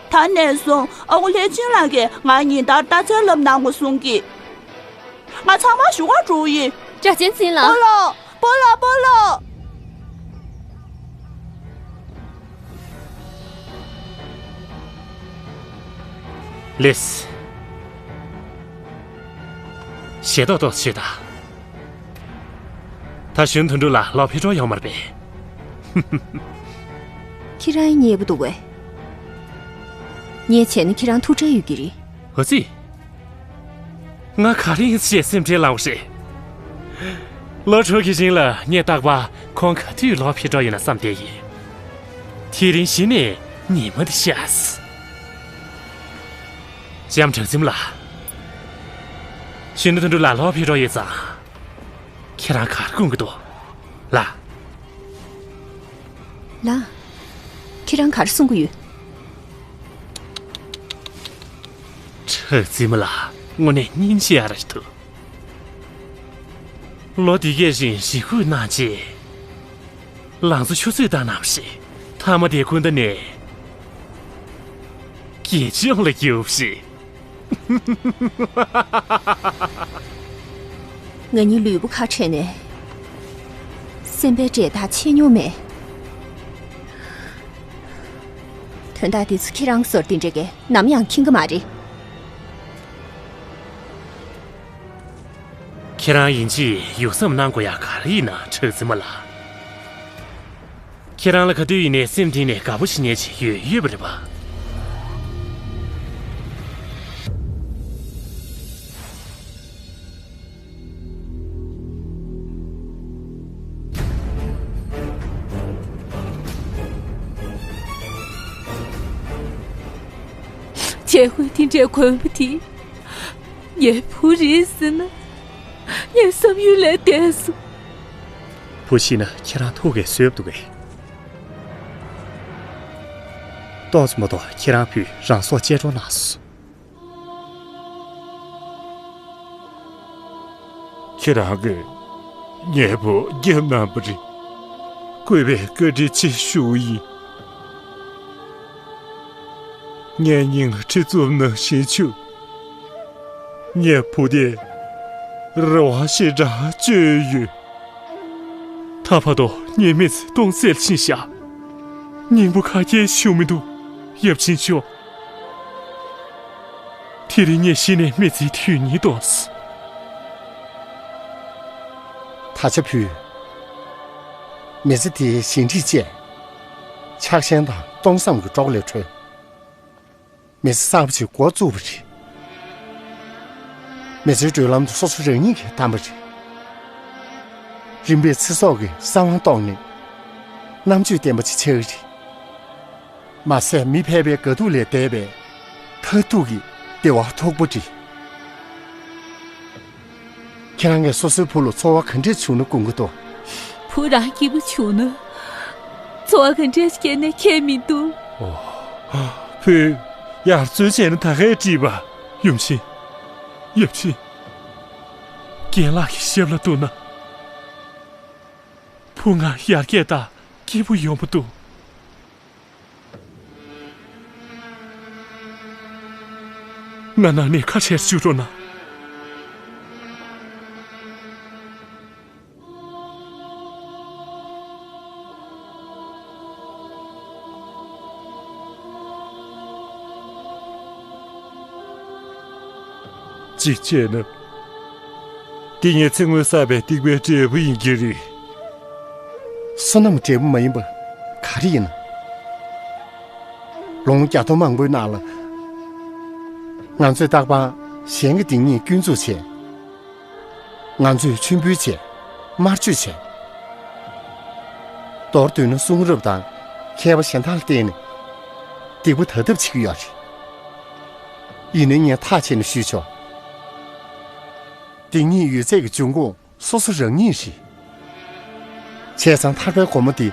ད་ནས་བཟུང་ཨ་ཁུ་ལྷས་བྱིན་ལགས་ཀྱིས་ང་ཉིན་ལྟར་རྟ་རྩལ་བསླབ་གནང་དགོས་གསུང་གི། ང་ཚང་མ་བཞུགས་གར་འགྲོ་ཡིན། སྒྲ་གཅན་འཛིན་ལགས། སྤོ་ལགས། སྤོ་ལགས། སྤོ་ལགས། ལེས། ཞེ་ཏོག་ཏོག་བྱེད་དང་། ད་གཞོན་དོན་གྲུབ་ལགས་ལོག་ཕེབས་འགྲོ་ཡོང་མ་རེད་པས། ཁྱེད་རང་ཉེས་པོ་འདུག་གས། ངས་བྱས་ན་ཁྱེད་རང་ཐུགས་ཁྲལ་ཡོད་ཀྱི་རེད། ཨ་ཙི། ང་ག་རེ་ཡིན་ཞེས་སེམས་ཁྲལ་ལངས་པ་རེད། ལོ་དྲུག་གི་རིང་ལ་ངས་རྟག་པར་ཁོང་ག་དུས་ལོག་ཕེབས་འགྲོ་ཡོང་ན་བསམ་བསྡད་ཡིན། དེ་རིང་གཞི་ནས་ཉི་མ་འདི་ཤར། ལྕམ་གྲགས་འཛིན་ལགས། གཞོན་ནུ་དོན་གྲུབ་ལགས་ལོག་ཕེབས་འགྲོ་ཡོད་ཙང་། ཁྱེད་རང་ག་རེ་དགོངས་ཀྱི་འདུག་ལགས། ལགས། ཁྱེད་རང་ག་རེ་གསུང་གི་ཡོད། གྲགས་འཛིན་མ་ལགས་དངོས་གནས་སྙིང་རྗེ་ཨ་ར་ཞིག་འདུག་ལོ་འདི་གའི་རིང་རེ་སྒུག་གནང་རྗེས། ལང་ཚོ་ཆུ་ཚོད་བཏང་གནང་བ་རེད། མཐའ་མ་དེ་ཀུན་ད་ནས་དགེ་སྦྱོང་ལ་བསྒྱུར་བ་རེད། ང་གཉིས་ལུས་པོ་ཁ་བྲལ་ནས་སེམས་པའི་འབྲེལ་ཐག་ཆད་མྱོང་མེད། དོན་དག་འདི་ཚོ་ཁྱེད་རང་ཚོར་འདི་འདྲ་གས་ནམ་ཡང་མཁྱེན་གི་མ་རེད། ཁྱེད་རང་ཡིན་གཅིག་ཡུགས་བསམ་གནང་དགོས་ཡག་ག་རེ་ཡིན་ན། གྲགས་འཛིན་མ་ལགས། ཁྱེད་རང་ལ་ག་དུས་ཡིན་ནའི་སེམས་གཏིང་ནས་དགའ་པོ་བྱེད་མཁན་ཅིག་ཡོད་ཡོད་པ་རེད་པ། ལས་ཁུངས་དེ་འདྲའི་དགོན་པ་དེ་ངའི་བུ་རེད་ཟེར་ན། ངའི་བསམ་ཡུལ་ལས་འདས་སོང་། བུ་ཤི་ན་ཁྱེད་རང་ཐུགས་ཀྱིས་བཟོད་འདུག་གས། ཏོག་ཙམ་མ་གཏོགས་ཁྱེད་རང་བུས་རང་སྲོག་བཅད་འགྲོ་གནང་སོང་། ཁྱེད་རང་གིས་ངའི་བུ་རྒྱབ་གནང་བ་རེད། གུས་པས་བཀའ་དྲིན་ཆེ་ཞུ་ཡིན། ངའི་སྙིང་ཁྲི་བཙུགས་ནང་བཞིན་ཆུ། ངའི་བུ་དེས་རེ་བ་ཞེ་དྲག་བཅོལ་ཡོད། ད་བར་དུ་ངའི་མི་ཚེ་སྟོང་ཟད་ཕྱིན་བཞག། སྙིང་པོ་ག་གེ་ཞུ་མི་འདུག། ཡབ་ཆེན་མཆོག། དེ་རིང་ངས་གཞི་ནས་མི་ཚེའི་དུས་ཉིད་ཐོག། ད་ཆ་བུ། མི་ཚེ་དེའི་ཞི་འགྲིག་བཅས། ཆགས་ཞེན་དང་སྟོང་བསམ་གྱི་སྲོག་ལས་གྲོལ། མི་ཚེ་གསར་པ་ཞིག་འགོ་བཙུགས་པ་རེད། མི་ཚེའི་བགྲོད་ལམ་དུ་སོ་སོ་རང་ཉིད་ཀྱིས་བདམས་པ་རེད། རིམ་པས་ཚེ་སྲོག་གི་གསང་བ་བཏོགས་ནས། རྣམ་དཔྱོད་ལྡན་པ་ཅིག་ཆགས་ཀྱི་རེད། མ་ཟད་མི་ཕལ་པའི་དགའ་སྡུག་ལས་འདས་པའི་མཐར་ཐུག་གི་བདེ་བ་ཐོབ་པ་རེད། ཁྱེད་རང་གིས་སོ་སོའི་བུ་ལ་ཚོར་བ་ག་འདྲས་བྱུང་ན་དགོངས་ཀྱི་འདུག། བུ་རང་སྐྱིད་པོ་བྱུང་ན། ཚོར་བ་ག་འདྲས་སྐྱེས་ནས་ཁྱད་མི་འདུག། ཨོ། བུས་ཡར་བཙོན་བྱས་ན་ད་གས་བྲིས་པ། ཡུམ་ཆེན། ཡབ་ཆེན། རྒན་ལགས་ཀྱི་ཞབས་ལ་གཏུགས་ན། བུ་ང་ཡར་རྒྱས་དང་སྐྱིད་པོ་ཡོང་བ་འདུག། ང་ནང་ནས་ཁ་ཕྱིར་བཅུག་རོགས་གནང་། གཅིག་བྱས་ན། འདི་ངས་ཚེ་སྔོན་བསགས་པའི་སྡིག་པའི་འབྲས་བུ་ཡིན་གྱི་རེད། བསོད་ནམས་འབྲས་བུ་མ་ཡིན་པ་ག་རེ་ཡིན་ན། ལོ་ངོ་བརྒྱ་སྟོང་མང་པོའི་ནང་ལ། ང་ཚོས་རྟག་པར་གཞན་གྱི་སྡིག་ཉེས་སྐྱོན་འཛུགས་བྱས། ང་ཚོས་མཆོད་འབུལ་བྱས། དམར་མཆོད་བྱས། མདོར་བསྡུས་ན་གསུང་རབ་དང་མཁས་པ་གཞན་དག་ལ་བརྟེན་ནས་སྡིག་པ་དག་ཐབས་བྱེད་ཀྱི་ཡོད་རེད། ཡིན་ནའི་ངས་ཐག་བཅད་ནས་ཞུས་ཆོག། སྡིག་ཉེས་ཡོད་ཚད་ཀྱི་འབྱུང་ཁུངས་སོ་སོ་རང་ཉིད་རེད། བྱས་ཙང་ཐར་པའི་སྒོ་མོ་དེ་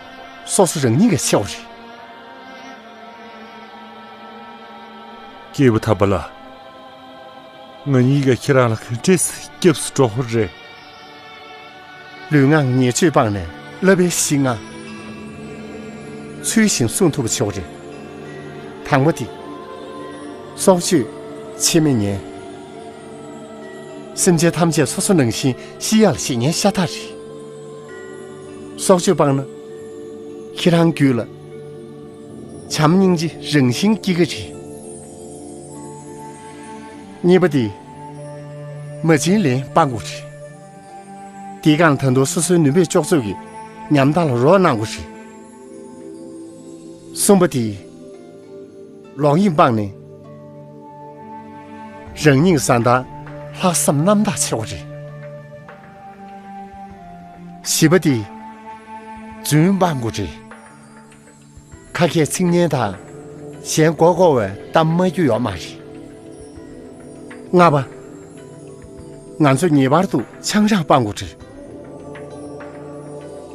སོ་སོ་རང་ཉིད་ཀྱིས་ཤེས་པ་རེད། སྐྱེས་བུ་དམ་པ་ལགས། ང་གཉིས་ཀ་ཁྱེད་རང་ལ་ག་འདྲས་སྐྱབས་སུ་འགྲོ་དགོས་རེད། ལུས་ངག་ཉེས་སྤྱོད་སྤངས་ནས་བསླབ་པའི་གཞི་ལྔ་ཚུལ་བཞིན་སྲུང་ཐུབ་པ་བྱེད་དགོས་རེད། དང་པོ་དེ། སྲོག་གཅོད་འཆི་མེད་ཉལ། སེམས་ཅན་ཐམས་ཅད་སོ་སོ་ནང་བཞིན་ཤི་ཡག་ལ་བྱེད་ཉེན་ཤ་སྟག་རེད། སྲོག་གཅོད་སྤངས་ན། ཁྱེད་རང་རྒྱུད་ལ་བྱམས་སྙིང་རྗེ་རང་བཞིན་སྐྱེ་གི་རེད། གཉིས་པ་དེ། མ་བྱིན་ལེན་སྤང་དགོས་རེད། དེའི་སྒང་ད་དུང་སོ་སོའི་ནུས་པས་ལྕོགས་ཚོད་ཀྱིས་ཉམ་ཐག་ལ་རོགས་གནང་དགོས་རེད། གསུམ་པ་དེ། ལོག་གཡེམ་སྤངས་ནས། རང་ཉིད་བཟའ་ཟླ་ལྷག་བསམ་རྣམ་དག་བྱེད་དགོས་རེད། བཞི་པ་དེ། རྫུན་སྤང་དགོས་རེད། ཁ་སྐད་ཚིག་སྙན་དང་། གཞན་མགོ་སྐོར་བའི་གཏམ་སྨྲ་རྒྱུ་ཡོད་མ་རེད། ལྔ་པ། ང་ཚོ་ངེས་པར་དུ་ཆང་རག་སྤང་དགོས་རེད།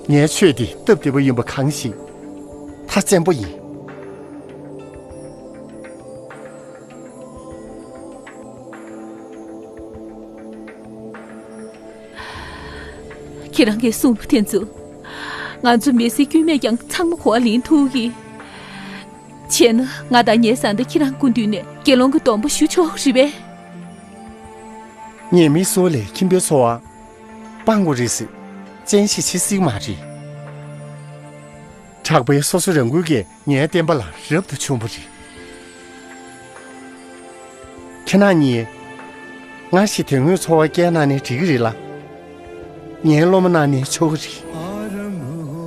ངའི་ཆོས་འདི་སྟབས་བདེ་པོ་ཡིན་པ་གང་ཞིག་ཐག་བཙན་པོ་ཡིན། ཁྱེད་རང་གིས་གསུངས་པ་དེ་ཚོ། ང་ཚོ་མི་ཚེ་སྐྱོན་མེད་ཀྱང་ཚང་མ་གོ་བ་ལེན་ཐུབ་ཀྱི། བྱས་ན་ང་དང་ངའི་བཟའ་ཟླ་ཁྱེད་རང་སྐུ་མདུན་ནས་དགེ་སློང་གི་སྡོམ་པ་ཞུ་ཆོག་རེད་པས། ཉེས་དམིགས་གསུམ་ལས་ཁྱིམ་པའི་འཚོ་བ་སྤང་དགོས་རེད་ཟེར་བཙན་ཤེད་བྱེད་སྲིད་མ་རེད། དྲག་པོའི་སོ་སོ་རང་འགུལ་གྱིས་ངའི་བསྟན་པ་ལ་རབ་ཏུ་བྱུང་བ་རེད། ཁྱེད་རྣམ་གཉིས། སྔར་བཞིན་དོན་དངོས་འཚོ་བ་སྐྱེལ་གནང་ནས་འགྲིག་གི་རེད་ལ། ངའི་སློབ་མ་གནང་ནས་ཆོག་གི་རེད། आरंभ हो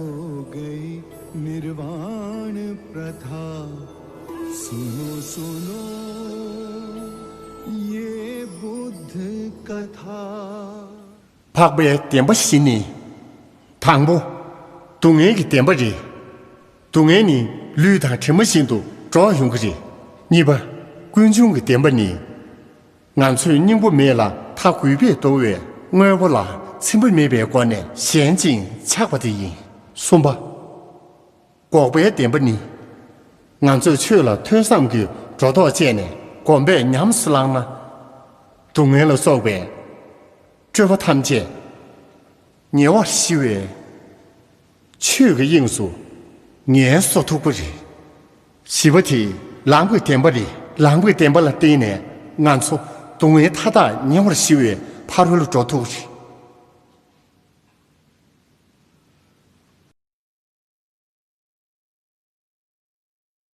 गई निर्वाण प्रथा। सुनो सुनो ये बुद्ध कथा। འཕགས་པའི་བདེན་པ་བཞི་ནི། དང་པོ། སྡུག་བསྔལ་གྱི་བདེན་པ་རེད། སྡུག་བསྔལ་ནི་ལུས་དང་གྲིབ་མ་བཞིན་དུ་འགྲོ་ཡོང་གི་རེད། གཉིས་པ། ཀུན་འབྱུང་གི་བདེན་པ་ནི། ང་ཚོས་སྙིང་པོ་མེད་ལ་མཐའ་རྒུད་པས་བསྡུ་བའི་དངོས་པོ་ལ་ཚིམ་པ་མེད་པའི་སྒོ་ནས་ཞེན་ཅིང་ཆགས་པ་དེ་ཡིན། གསུམ་པ། འགོག་པའི་བདེན་པ་ནི། ང་ཚོས་ཆོས་ལ་ཐོས་བསམ་གྱིས་སྒྲོ་འདོགས་བཅད་ནས་སྒོམ་པས་ཉམས་སུ་བླངས་ན། སྡུག་བསྔལ་ལ་སོགས་པའི་སྤྱོད་པ་ཐམས་ཅད་ཉེ་བར་ཞི་བའི་ཆོས་ཀྱི་དབྱིངས་སུ་ངལ་གསོ་ཐུབ་ཀྱི་རེད། བཞི་པ་དེ་ལམ་གྱི་བདེན་པ་རེད། ལམ་གྱི་བདེན་པ་ལ་བརྟེན་ནས་ང་ཚོ་སྡུག་བསྔལ་མཐའ་དག་ཉེ་བར་ཞི་བའི་ཕ་རོལ་འགྲོ་ཐུབ་ཀྱི་